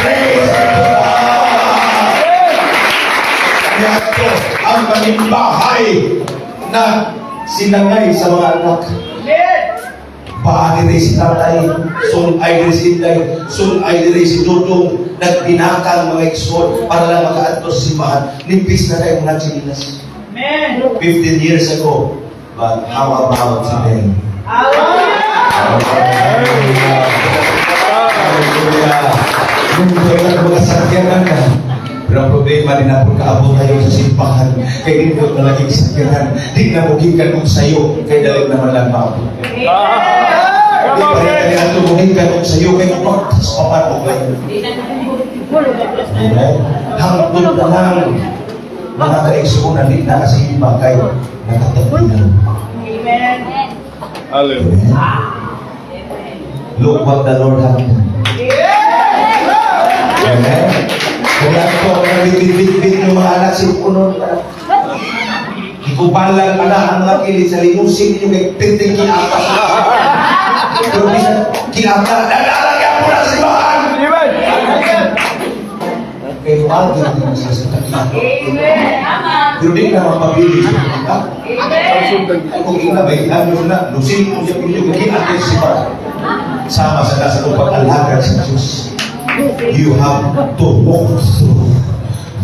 Praise be to God. Kaniadto ang bahay na sinangay sa mga anak. Amen. Paa diri si tatay, sun ay diri si inday, sun ay diri si dudong, nagpinakang mga igsoon para lang makaadto sa simbahan. Nipis na tayo mga tsinilas. Amen. 15 years ago, but how about today? Hallelujah. Hallelujah. Hallelujah. Nung lang mga sakyanan ka, pero ang problema, di na po kaabot tayo sa simbahan. Kay di na lagi sakyanan. Di na mo gikan og sayo, kay dali naman lang maabot. Come Di on, pa rin friends. kani ato mugikan og sayo kay mapagtas pa man og layo. Amen. Hangtod na lang mga kaigsuonan, di na kasi iba kay nakatabi na. Amen. Hallelujah. Look what the Lord has done. Amen. Kaya ito, nabibit-bit ng mga anak si Punon. Ikubalan pa na ang mga kilid sa limusin ninyo kay piting kiatas. Pero bisan kiata, nalalagyan mo na sa simbahan. Amen. Kay muagi na sila sa takila. Amen. Pero di na mapabili sa mga. Amen. Kung ina ba, ano na, lusin mo siya pinyo, kiatas si para. Sama sa nasa itong pag-alagad sa Diyos. You have to walk through.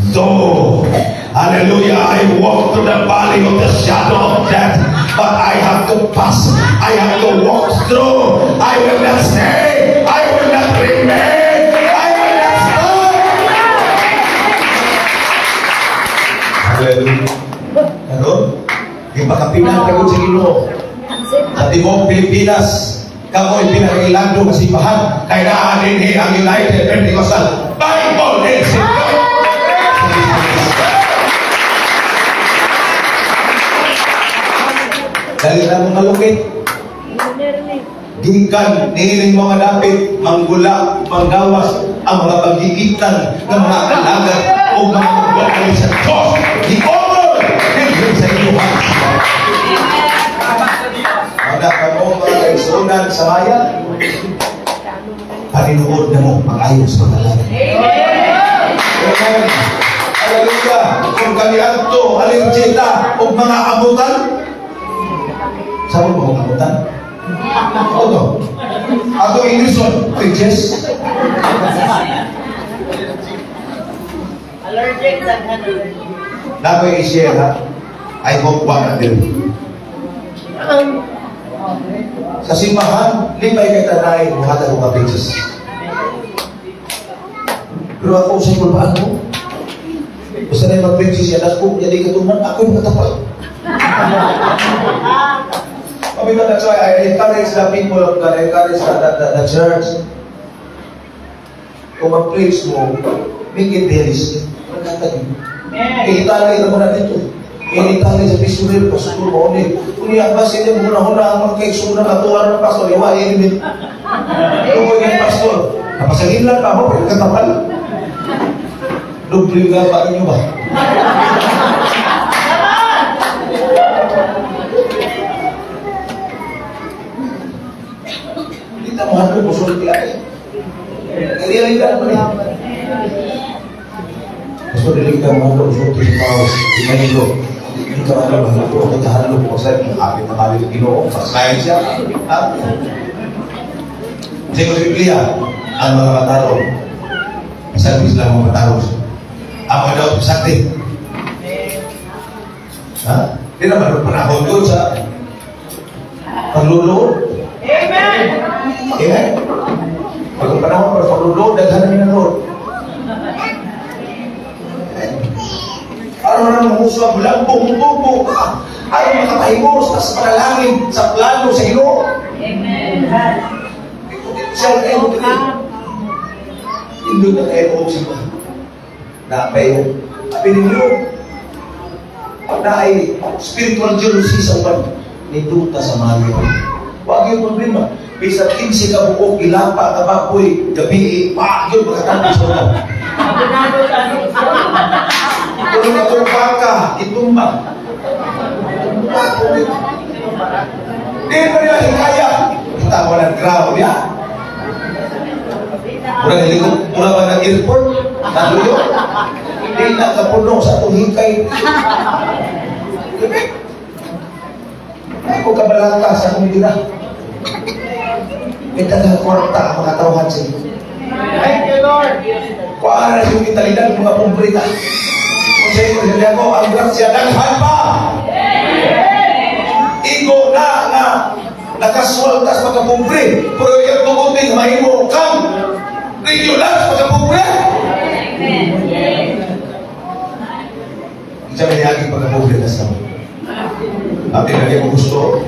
Though, hallelujah, I walk through the valley of the shadow of death, but I have to pass. I have to walk through. I will not stay. I will not remain. I will not stop. Hallelujah. Ano? Ipakapinan ka sa Ginoo. Sa tibuok Pilipinas, kamo'y pinakailando nga simbahan, kay naa dinhi ang United Pentecostal Bible Institute. Dali na mo malukit. Gikan niining mga dapit, manggula, manggawas ang mga pagigitan ng mga alagad o mga magwawali sa Diyos. Di-honor dinhi sa inyong. Wala ka mo mga kaigsuonan sa bayan. Paninuod na mo pag-ayo sa pag-alagad. Amen. Hallelujah. Kung kami adto, alerjeta og mga amutan. Sabi mo kung amutan? Ano to? Ato English on, bridges. Allergic sa allergic. Nakoy i-share ha. I hope wa na din. Sa simbahan, lipay kay tanay, muhatag og bridges. Pero ako sa kulbaan mo, basta na yung mag-bridges siya, dako, jadi katunan, ako yung katapal. Because that's why I encourage the people of God, I encourage the church. Kung mag-preach mo, make it realistic. Magkatag yun. Kaya italay na mo na dito. Kaya italay sa pisuril, pastor mo ulit. Kung iya ba sila muna-huna ang mga kaigsunan na tuwa ng pastor, iwa, ilimit. Tukoy ng pastor. Napasagin lang pa mo, pero katapal. Doble nga ba ninyo ba? Hindi na mahal ko, musulti ako. Realidad mo eh. Gusto dili ka mahal ko, musulti sa tao. Di manilo. Hindi ka mahal mahal ko, kaya ko sa inyo. Hapit na kami ng Ginoo, pasayan siya. Kasi sa Biblia, ang mga matarong, masabi sila mga matarong. Ang mga daw, sakti. Ha? Di naman, panahon doon sa pagluluod. Amen! Amen? Pag panahon para pagluluod, daghan na minanood. Aron na nang muso ang lambong, tubo, aron makatahimos sa panalangin, sa plano sa Ginoo. Amen. Siya kayo mo dili. Indot na kayo mo siya. Na kayo. Sabi ninyo, na ay spiritual jealousy sa uban. Niduta sa Mario. Huwag yung problema. Bisa 15 ka buok, ilapa, kababoy, gabi, pa, yun, makatapos sa uban. Kung natumpa ka, itumba. Di pa nila hikaya. Kita walang ground, ya. Mura helikop, mura ba ng airport? Naluyo. Di na kapuno sa atong hikay. Ay, kung kabalaka sa akong tira. May daghang kwarta ang mga tawhan sa inyo. Thank you, Lord. Kuara yung mentalidad mga pumprita. Kung sa inyo, hindi ako, ang grasya, daghan pa! Igo na nga nakaswalta sa pagkapobre, pero yung tugutin, mahimo kang regular sa pagkapobre. Isa may niyaging pagkapobre na sa Ate, lagi mo gusto.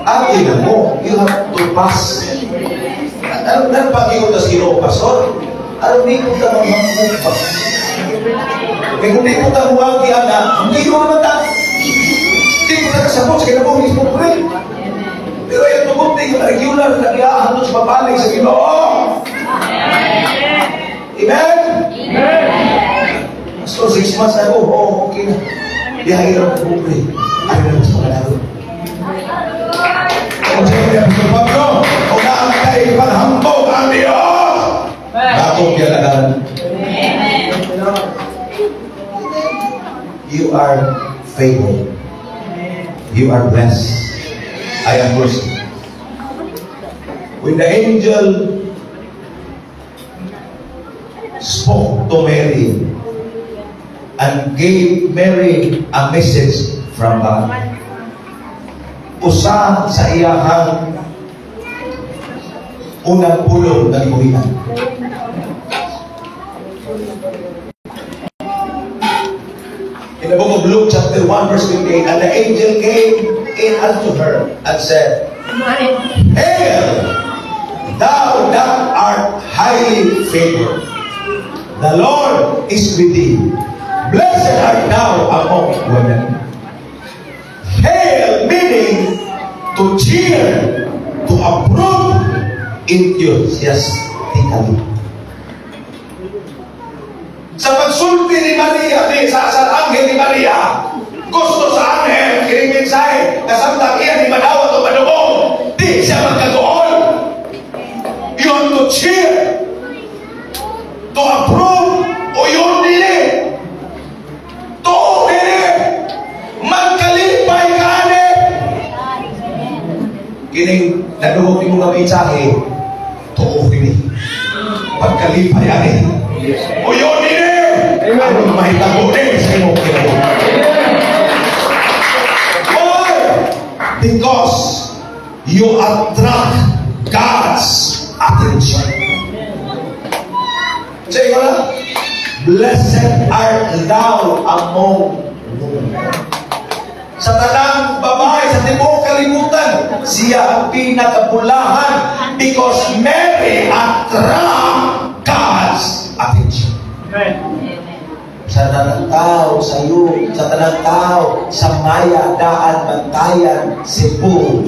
Ate na mo, you have to pass. Ano pag-iutas Ginoo, Pastor? Aron di ko ta manghambog pa. Kaya kung di ko ta muwagi, ana, hindi ko naman ta. Di ko ta kasabot sa kinabuhi sa pobre. Pero yung tugod di ko na regular na giyahan doon sa papalig sa Ginoo. Amen? So, 6 months na ako, oh, okay na. Biyahe lang ko pobre. Ayaw na mas panganalo. Kung sa inyo, Apostol Pablo, kung naa kay panghambog ang Diyos, akong giyalagan. You are favored. You are blessed. I am blessed. When the angel spoke to Mary and gave Mary a message from God, usa sa iyahang unang pulong na gibuhian. In the book of Luke, chapter 1, verse 58, "And the angel came in unto her and said, Hail, thou that art highly favored. The Lord is with thee. Blessed art thou among women." Hail meaning to cheer, to approve enthusiastically. Sa pagsulti ni Maria, ni sa anghel ni Maria, gusto sa anghel, kining mensahe, na samtang iya ni madawat o madungog, di siya magkaguol. You have to cheer, to approve, o yun dili. To dili. Magkalipay ka ani. Kining nadungog nimo nga mensahe, tuo kini. Pagkalipay ani. O yun dili. Aron mahitabo ni sa imong kinabuhi. Why? Because you attract God's attention. Say ko na, "Blessed art thou among women." Sa tanang babae sa tibuok kalibutan, siya ang pinakabulahan because Mary attract God's attention. Amen. Sa tanang tao sa iyo, sa tanang tao sa Maya, Daan, Bantayan, Cebu,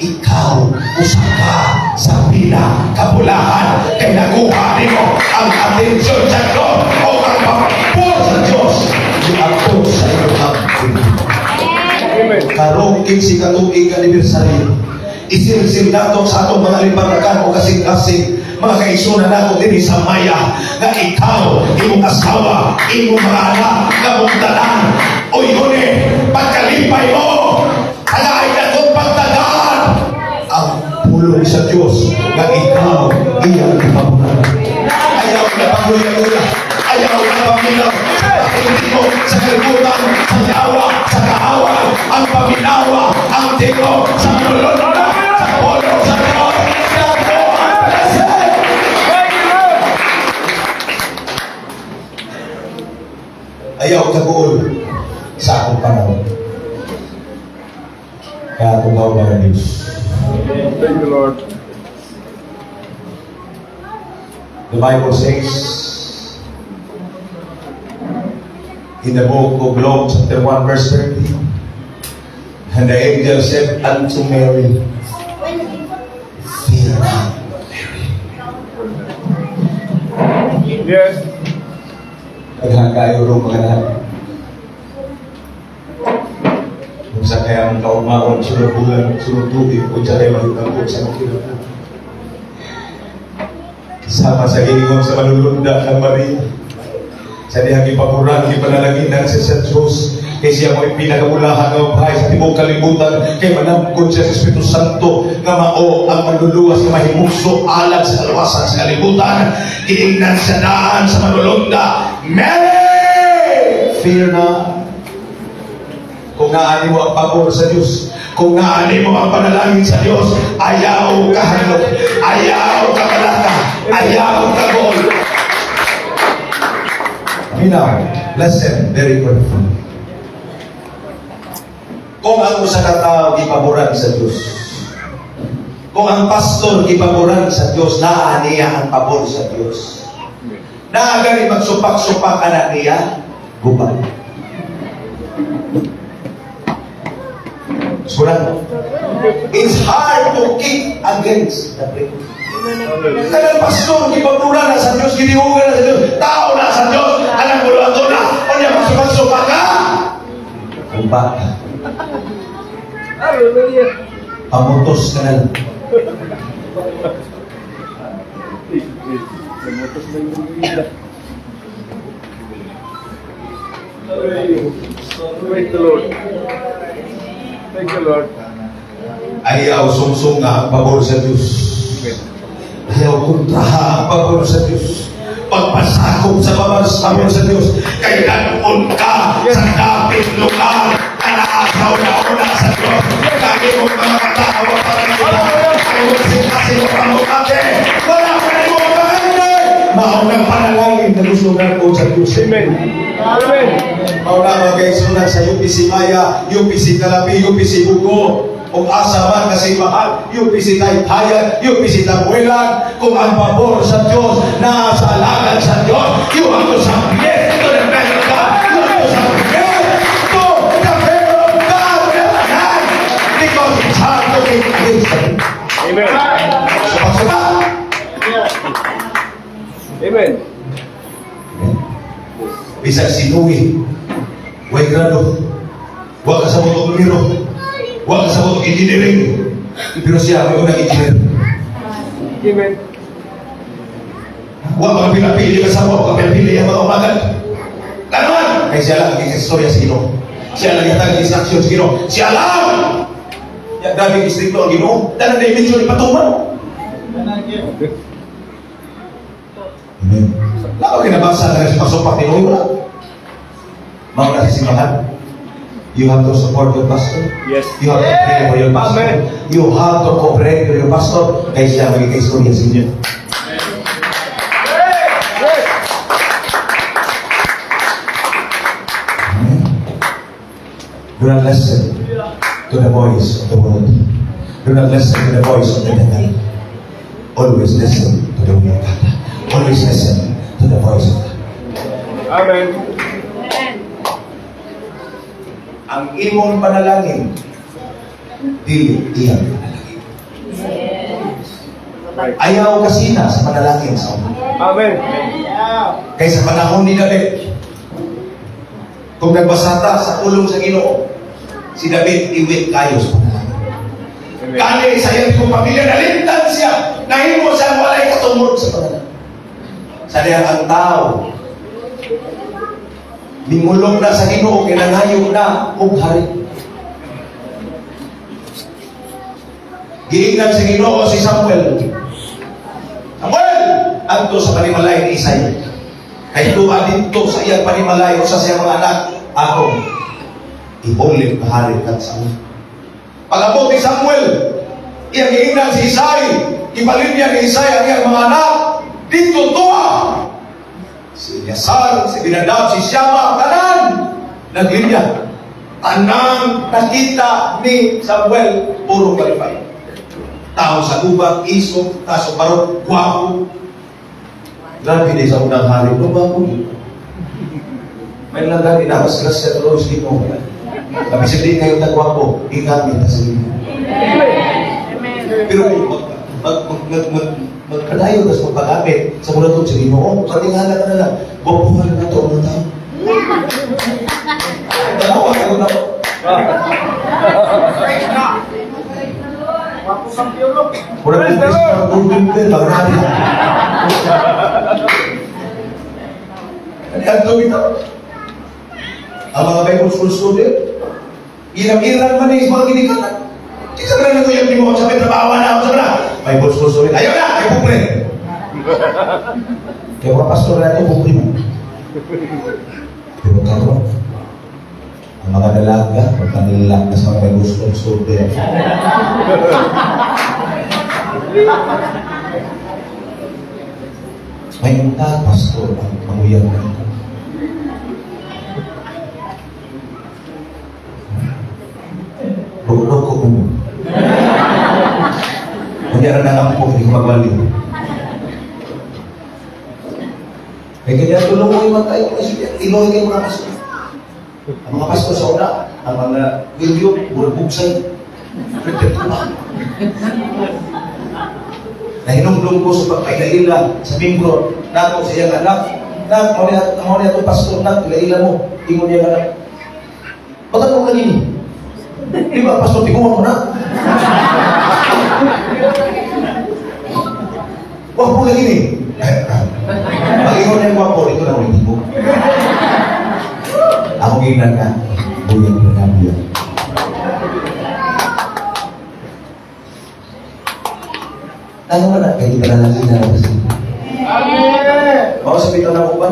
ikaw usa ka sa pinakabulahan kay nakuha nimo ang atensyon sa Diyos o ang pabor sa Diyos niadto sa iyong kinabuhi. Amen. Karong 15 ka tuig anniversary, isilsil nato sa atong mga lipatrakan o kasing-kasing, mga kaigsuonan nato dinhi sa Maya, nga ikaw, imong asawa, imong mga anak, kamong tanan, o yun eh, pagkalipay mo, tagay na kong pagtagaan ang pulong sa Diyos nga ikaw iyang ipamunan. Ayaw na pangluya-luya, ayaw na paminaw, hindi mo sa kalibutan, sa yawa, sa kaaway, ang paminawa, ang tingo, sa nulunod, sa pulong sa Diyos, sa ang blessed. Thank you, Lord. Ayaw kaguol sa akong panahon. Kaya akong gawin mga Diyos. Thank you, Lord. The Bible says in the book of Luke, chapter 1, verse 30, "And the angel said unto Mary, Fear not, Mary." Daghan kayo ro mga anak. Kung sa kaya ang kaumaon, sunod bulan, sunod tubig, kung sa kaya mahitabo sa mga kinabuhi. Sama sa giingon sa manulunda kang Maria. Sa dihang gipaboran, gipanalaginan siya sa Diyos. Kay siya mo'y pinakabulahan nga babae sa tibuok kalibutan. Kay manamkon siya sa Espiritu Santo nga mao ang manluluwas nga mahimugso alang sa kaluwasan sa kalibutan. Giingnan siya daan sa manulunda, "Mary! Fear not." Kung naani mo ang pabor sa Diyos, kung naani mo ang panalangin sa Diyos, ayaw kahadlok, ayaw kabalaka, ayaw kagol. Now, listen very carefully. Kung ang usa ka tawo gipaboran sa Diyos, kung ang pastor gipaboran sa Diyos, naa niya ang pabor sa Diyos. Naa gani magsupak-supak anak niya, guba. Surat. It's hard to kick against the prick. Kanang pastor, gipabura na sa Diyos, ginihugan na sa Diyos, tao na sa Diyos, alam mo lang na, unya magsupak-supak ka. Guba ka. Hallelujah. Pamutos ka na lang. Praise the Lord. Thank you, Lord. Ayaw sungsong nga ang pabor sa Diyos. Ayaw kontraha ang pabor sa Diyos. Pagpasakop sa pabor sa Diyos. Kay danon ka sa dapit lugar na naasaw na una sa Diyos. Kaya mong mga tao para kaya mong singkasin mo pamukate. Wala ka na imong pamukate. Maunang panalangin na gusto nga ko sa Diyos. Amen. Amen. Mauna mga guys, una sa UPC Maya, UPC Calapi, UPC Bugo, kung asa man kasi mahal, UPC Taytayan, UPC Tabuelan, kung ang pabor sa Diyos, nasa alagad sa Diyos, you have to submit to the will of God. You have to submit to the will of God. Because it's hard to keep against the Amen. Supak-supak. Amen. Bisag si Noe, way grado, wa ka sa og numero, wa ka sa og engineering, pero siya may unang engineer. Amen. Wa mga pinapili ka sa mga pinapili ang mga umagan. Ganon! Kaya siya lang ang istorya sa Ginoo. Siya lang yatag instruction sa Ginoo. Siya lang! Ya, grabe istrikto ang Ginoo. Tanan na i-mention ipatuman. Amen. Lalo kinabasa na sa pasupak ni Noe, wala. Mga nasa simbahan, you have to support your pastor. Yes. You have to pray for your pastor. Amen. You have to cooperate with your pastor. Kaya siya magiging istorya sa inyo. Yes. Amen. Do not listen to the voice of the world. Do not listen to the voice of the devil. Always listen to the will of God. Always listen to the voice of God. Amen. Ang imong panalangin, dili iyang panalangin. Right. Ayaw kasina sa panalangin sa una. Amen. Kaysa panahon ni David, kung nagbasata sa pulong sa Ginoo, si David iwit kayo sa panalangin. Amen. Kani sa iyang kong pamilya, nalimtan siya, nahimo siya walay katungod sa panalangin. Sa diyan ang tao, mimulong na sa Ginoo, kay nangayo na og hari. Giingnan sa Ginoo si Samuel. Samuel! Adto sa panimalay ni Isay. Kay duha didto sa iyang panimalay usa sa iyang mga anak, akong ibulit na hari kan Saul. Pag-abot ni Samuel, iyang giingnan si Isay, ibalin niya ni Isay ang iyang mga anak, didto tuwa. Si Eleazar, si Binadab, si Shama, tanan naglinya. Tanang nakita ni Samuel, puro qualified. Tao sa gubat, isog, taso barog, gwapo. Grabe din sa unang hari, no gwapo. May lang gani na, mas grasya tuloy sa Ginoo. Kabisag di kayo tagwapo, igamit na sa Ginoo. Pero magkadayo tas magpagamit sa mulatod sa Ginoo, patingala ka na lang, gwapuhan na ito ang mga tao. Dalawa ka na. Praise God. Murag Praise the Lord. Golden Bell, marami. Ang ito. Ang mga Bible school student, ilang-ilang man eh, mga ginikanan. Isa ka na naguyab ni mo, sabi, trabaho na ako, sabi na. Bible school student, ayaw na, ay pupre. Kaya mga pastor na ito, pupre mo. Pero karon, ang mga dalaga, magpanilak na sa mga Bible school student. Ngayon ka, pastor, ang manguyab na ito. Bulo ko mo. Kunya na lang po, hindi ko magwali. Kaya kaya tuluoy man tayo kasi iloy kay mga pastor. Ang mga pastor sa una, ang mga video, burbugsay. Nahinumdum ko sa pagpailaila sa membro nako sa iyang anak. Nak, mao ni atong pastor, nak, ilaila mo. Ingon niya anak. Bakit mo kanini? Di ba, pastor, tiguan mo na? Wah, po lagi ni. Pag-ingon niya ko, ito na ulit mo. Ako gignan ka. Buyag na buyag. Ano man na? Kaya ipanalangin na lang kasi. Amen! Mao sa bitaw na ko ba?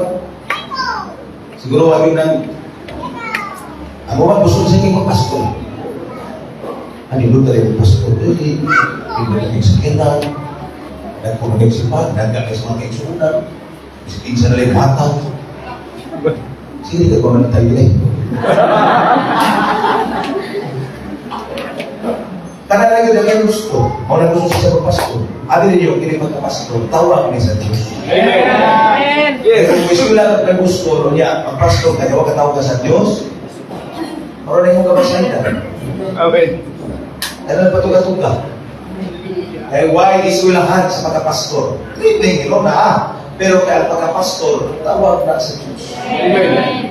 Siguro wag nang ako ba gusto sa king magpasto. Ani luto rin magpasto. Eh, hindi sa kinang. Nagpuno kayo sa pag, nagka kayo sa mga kaigsunan. Insa na lang bata. Sige ka kung tayo eh. Kana lagi na kayo gusto. Mao na gusto siya magpasto. Abi ninyo, kini magpasto. Tawag ni sa Diyos. Amen. Yes. Yes. Kung sila na gusto niya, magpasto kaya wag katawag ka sa Diyos. Maro na imong kabasaydan. Amen. Ano pa tuga-tuga? Eh, why isulahan sa pagkapastor? Training, ikaw na ah. Pero kaya ang pagkapastor, tawag na sa Diyos. Amen.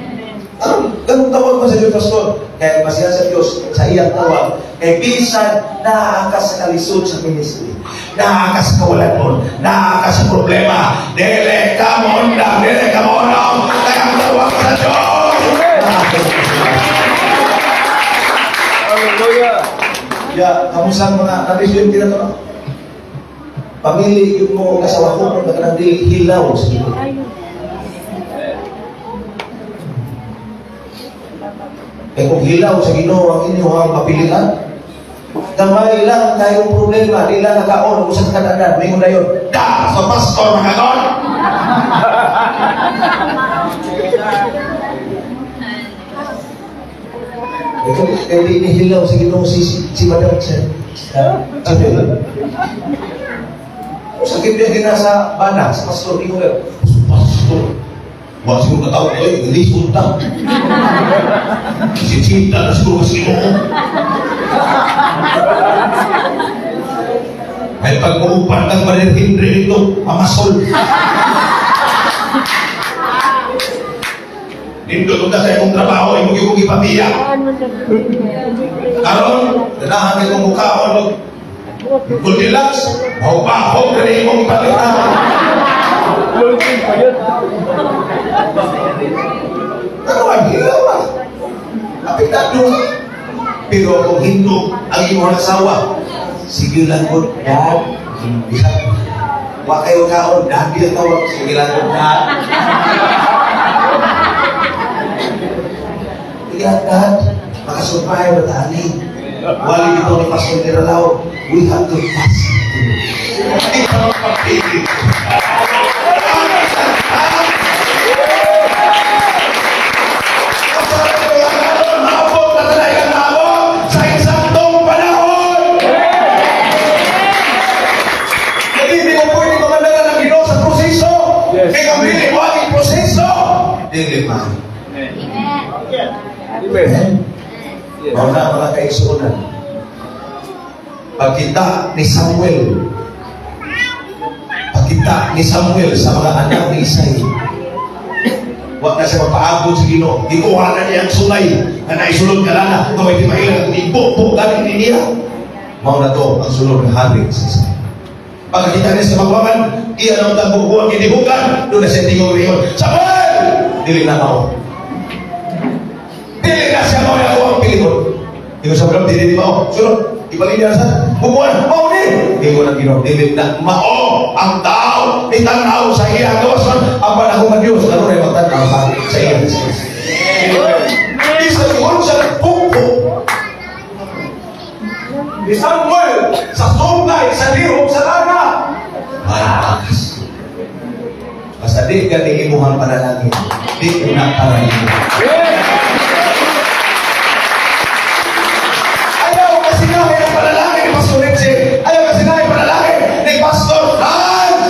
Anong ganun tawag mo sa Diyos, Pastor? Kaya masiya sa Diyos, sa iyang tawag. Kaya bisan, naa ka sa kalisod sa ministry. Naa ka sa kawalan, naa ka sa problema. Dili ka mo undang, dili ka mo undang. Kaya ang tawag sa Diyos. Hallelujah. Ya, kamusta mga nabis yung tinatanong? Pamili yung mo kasawa ko kung nagkanang dili hilaw sa Ginoo. Eh kung hilaw sa Ginoo ang inyong mapilian, gamay lang tayong problema, di lang nakaon kung sa kadanan, may na yun. Da! Sa pastor makagon! Eh, di inihilaw sa Ginoo si Madam Chen. Chen. Sakit niya ginasa bana sa pastor, di ko na, pastor, wala siguro katawag ko eh, hindi sultan. Si Chita na siguro sa Ginoo. Ay pag-uupan kang Maria Henry dito, pamasol. Nindot na sa imong trabaho, imong imong ipamiya. Karon, danahan kay kong mukhaon, Goldilocks, maubahog na imong ipamita. Lulting pa yun. Ano ang hilaw ah? Apektado. Pero kung hindog ang imong asawa, sige lang ko, Dad. Wa kayo kaon, Dad, di ang tawag. Sige lang ko, Dad. Sige lang, Dad. Makasurvive at ani. Wali dito ni Pastor Miralao, we have to pass through. Hindi ka magpapili. Maabot na talaga maabot sa eksaktong panahon. Hindi mo pwede mamandalan ang Ginoo sa proseso. Yes. Kaya kung dili mo ang proseso, dili man. Amen. Yes. Mao na mga kaigsuonan. Pagkita ni Samuel, pagkita ni Samuel sa mga anak ni Isay, wa na siya magpaabot sa Ginoo. Gikuha na niya ang sungay na naisulod ka na, na may timahilan, ibubo galing ni niya. Mao na to ang sulod ng hari sa Isay. Pagkita niya sa magwaman, iya nang tagbubuan ginihugan, doon na siya tingog riyon. Samuel! Dili na mao. Dili na siya mao na ako ang pilihon. Ingon sa Abraham, dili mao. Sulod, ibalik niya sa bubuan, mao ni. Ingon ang Ginoo, dili na mao ang tao itanaw sa iya gawasan apan ako nga Dios ano ray magtan-aw sa iya. Bisan unsa pugpo ni Samuel sa sungay, sa lihok, sa lana, ay takas. Basta di ka ni imuhang panalangin, di na para nimo. Ayaw kasi namin ang panalangin ni Pastor Ritchie. Ayaw kasi namin panalangin ni Pastor Franz.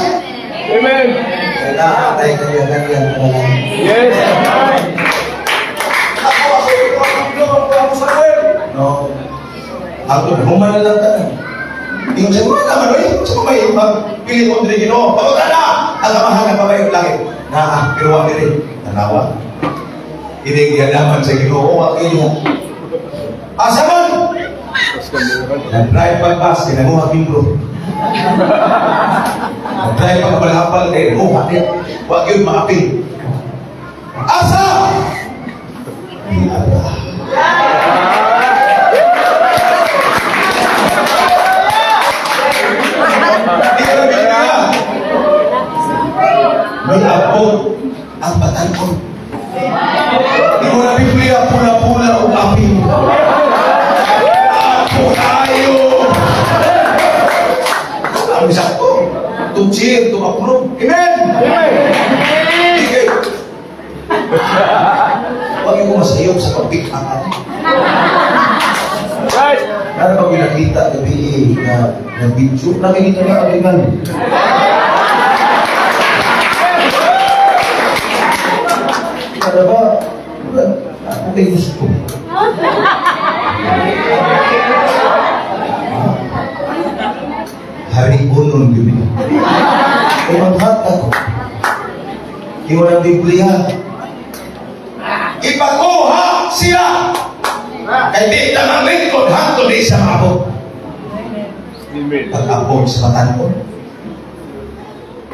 Amen. Kailangan tayo kanya ang iyang panalangin. Yes. Ako, ako, ako, ako, ako, ako, Samuel. No. Ako, human na lang tanan. Ingon siya, wala naman, oy. Sa may magpili ko diri Ginoo. Pamunta na! Ang amahan ng babae og langit. Naa, pero wa diri. Tanawa. Ini giyadaman sa Ginoo ang iya. Asa man? Nag-drive pag bus, kay nanguha bingro. Nag-drive pag habal-habal, kay nanguha niya. Wa gyud maapil. Asa? Di ara. Di ara Biblia. Miabot ang batan-on. Di mo na Biblia, pula-pula o apil. Apo tayo! Ang sakto. To cheer, to approve. Amen! Amen. Sige. Huwag yung masayop sa pag-pick up. Right. Ano pag nakita gabi na na video, nakikita na kamigan. Ano ba? Ako kay gusto. Hari unon yun. Kung ang hata ko, ingon ang Biblia, ipakuha siya! Kay di ta manglingkod hangtod di siya maabot. Amen. Pag-abot sa batan-on,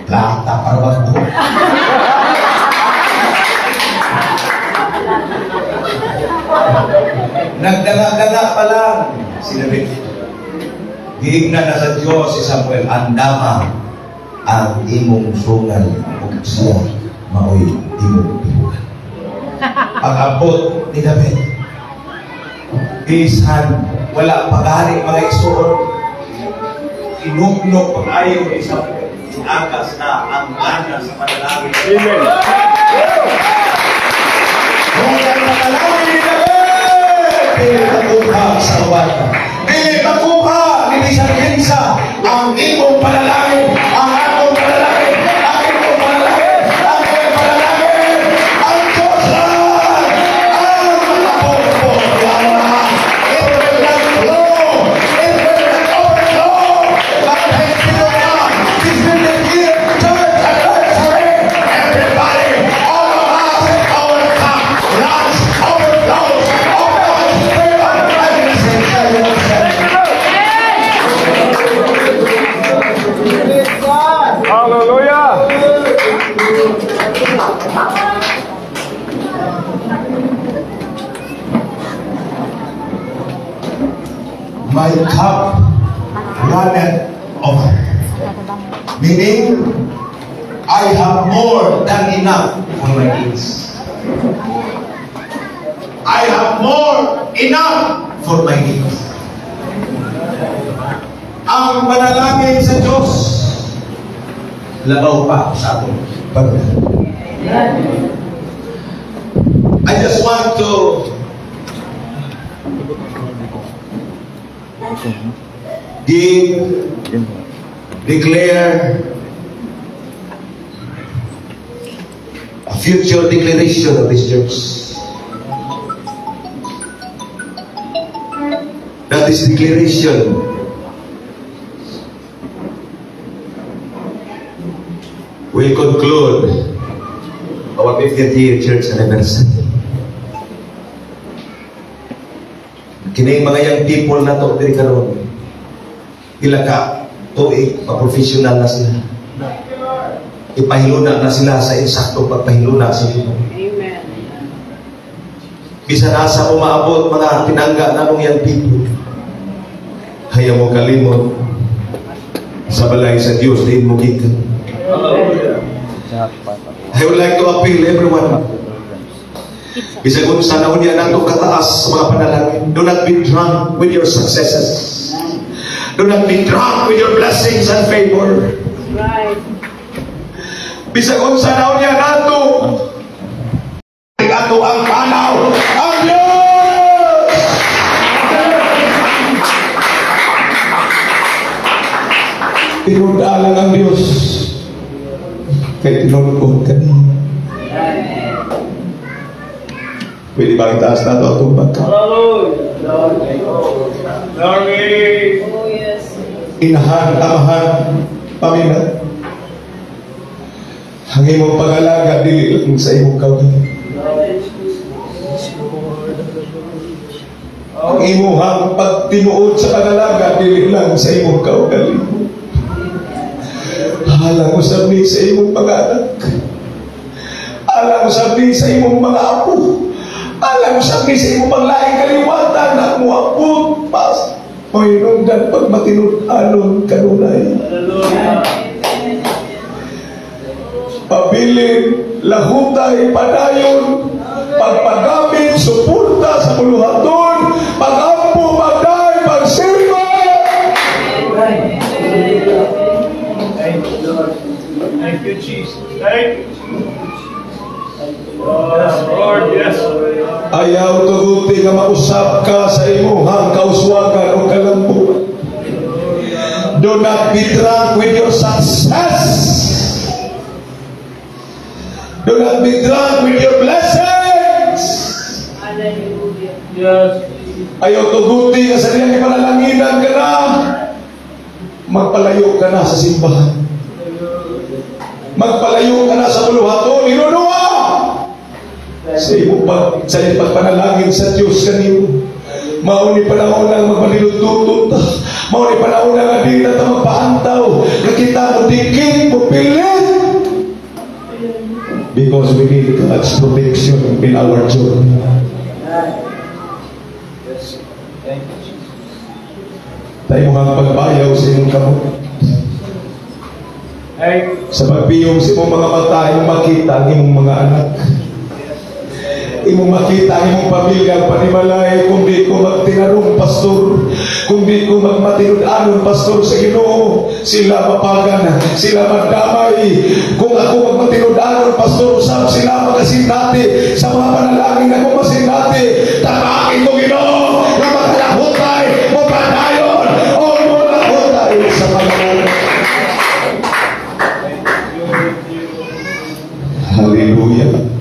plata para ba buhok? Nagdanga-danga pa lang si David. Giingnan na sa Diyos si Samuel, andama ang imong sungal ug siya maoy imong tibukan. Pag-abot ni David, bisan wala pa gani mga igsoon, inugnog pag-ayo ni Samuel, iagas na ang gana sa panalangin. Amen. Kung ang panalangin ni David, dili makuha sa uban. Dili makuha ni bisan kinsa ang imong panalangin, ang akong panalangin, ang imong panalangin, ang imong panalangin, ang Diyos lang ang makapugpog. It will not flow. It will not overflow. But sino ka? This 50th year church anniversary. Everybody, all of us, our cup runs, overflows, overflows, favor, and blessing. Praise God. Hallelujah. My cup runneth over. Meaning, I have more than enough for my needs. I have more enough for my needs. Ang panalangin sa Diyos, labaw pa sa atong pagdala. I just want to give, declare a future declaration of this church. That this declaration will conclude our 50th year church anniversary. Kini mga young people na to diri karon, pila ka tuig pa-professional na sila. Ipahiluna na sila sa insaktong pagpahiluna sa Ginoo. Amen. Bisan asa umaabot mga pinangga namong young people, hayang mo kalimot sa balay sa Dios din mo gikan. I would like to appeal everyone. Bisag unsa na unya nato kataas sa mga panalangin, do not be drunk with your successes. Do not be drunk with your blessings and favor. Right. Bisag unsa na unya nato, ato ang panaw ang Diyos. Tinud-a lang ang Diyos kay tinud-on kani. Pwede ba itaas nato atong bangka? Hallelujah. Glory. Oh, yes. Inahan, amahan, pamina. Ang imong pag-alaga, dili lang sa imong kaugalingon. Ang imong pagtinuod sa pag-alaga, dili lang sa imong kaugalingon. Alang usab ni sa imong mga anak. Alang usab ni sa imong mga apo. Alang usab ni sa imong panglaing kaliwatan na muabot pas mahinungdan pag matinud-anon kanunay. Hallelujah. Pabilin, lahutay, padayon, pagpagamit, suporta sa buluhaton, pag-ampo, pagday, pagsimba. Thank you, Lord. Thank you, Jesus. Thank you, Jesus. Lord, yes. Ayaw tuguti nga mausap ka sa imuhang kauswagan o kalambuan. Do not be drunk with your success. Do not be drunk with your blessings. Hallelujah. Yes. Ayaw tuguti nga sa diyang ipanalanginan ka na. Magpalayo ka na sa simbahan. Magpalayo ka na sa buluhaton. Hinunua! Sa imong pagpanalangin sa Diyos kanimo. Mao ni panahon ang magmanilututut. Mao ni panahon nga di na ta magpaantaw. Nga kita mo dikit, mo pilit. Because we need God's protection in our journey. Yes. Thank you, Jesus. Tayo mga pagbayaw sa imong kamot. Thank you. Sa pagpiyong sa imong mga mata, imong makita ang imong mga anak. Imong makita ang imong pamilya, ang panimalay, kung di ko magtinarong pastor, kung di ko magmatinud-anon pastor sa Ginoo, sila mapagan, sila magdamay. Kung ako magmatinud-anon pastor, usab sila magasinati sa mga panalangin ako masinati. Tapakin ko, Ginoo, nga makalahutay, mo padayon, o mo lahutay sa Panginoon. Thank you. Hallelujah.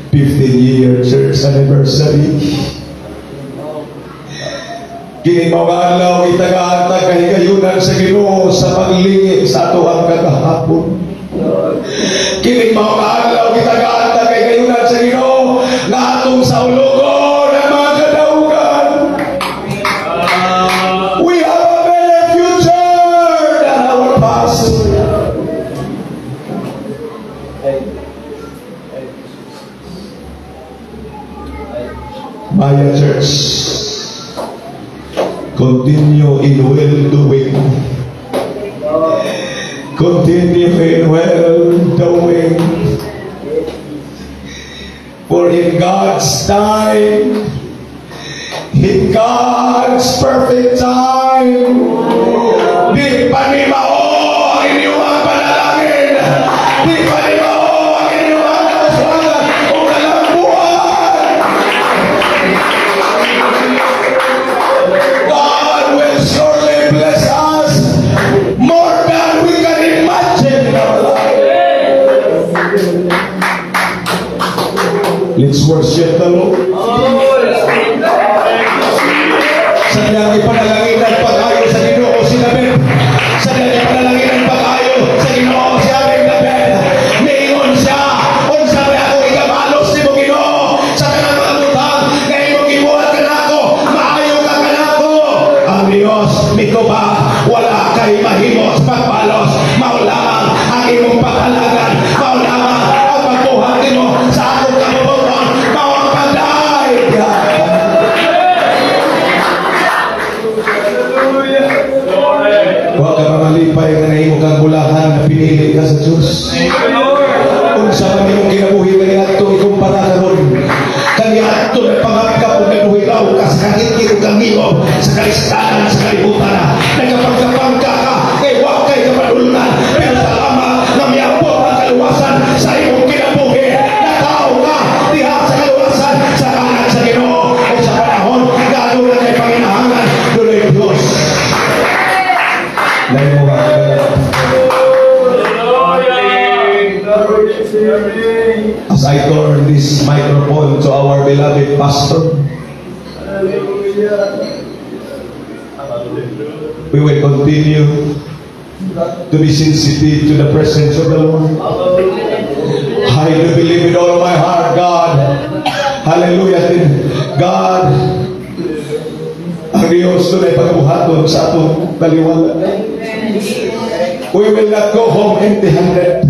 15-year church anniversary. Kini mga adlaw itagaan ta kahigayunan sa Ginoo sa paglingi sa atoang kagahapon. Kini mga adlaw itagaan ta kahigayunan sa Ginoo nga atong saulugon ang mga kadaugan. We have a better future than our past. Thank you. Thank you, Jesus. Thank you. Maya Church, continue in well doing. Continue in well doing. For in God's time, in God's perfect time, di pa ni mao ang inyong panalangin. Di pa ni mao ang inyong kauswagan o kalambuan. God will surely bless us more than we can imagine in our life. Let's worship the Lord. Sa diyang ipanalanginan pag-ayo sa Ginoo si David. Sa diyang ipanalanginan pag-ayo sa Ginoo si Aring David. Niingon siya, unsa may ako ikabalos nimo, Ginoo, sa tanang mga butang nga imong gibuhat kanako, maayo ka kanako. Ang Dios mitubag, wala kay mahimo sa pagbalos. Mao lamang ang imong pag-alagan, mao lamang ang pagbuhat nimo sa akong kabubut-on, mao ang pagday. Hallelujah. Glory. Wa ka malipay nga nahimo kang bulahan na pinili ka sa Diyos. Thank you, Lord. Unsa man imong kinabuhi kaniadto ikumpara karon. Kaniadto nagpangapkap ug nagbuhilaw ka sa kangitngit ug kangilob sa kalistanan sa kalibutan. Nagkapangkapangka ka kay wa kay kapadulungan, pero salamat nga miabot ang kaluwasan sa imong kinabuhi. Natawo ka diha sa kaluwasan sa kanan sa Ginoo ug sa panahon nga aduna kay panginahangan dunay Dios. Lain mo ba? Hallelujah. hand this microphone to our beloved pastor. Hallelujah. We will continue to be sensitive to the presence of the Lord. I do believe with all of my heart, God. Hallelujah. God, ang Diyos dunay pagabuhaton sa atong taliwala. We will not go home empty-handed.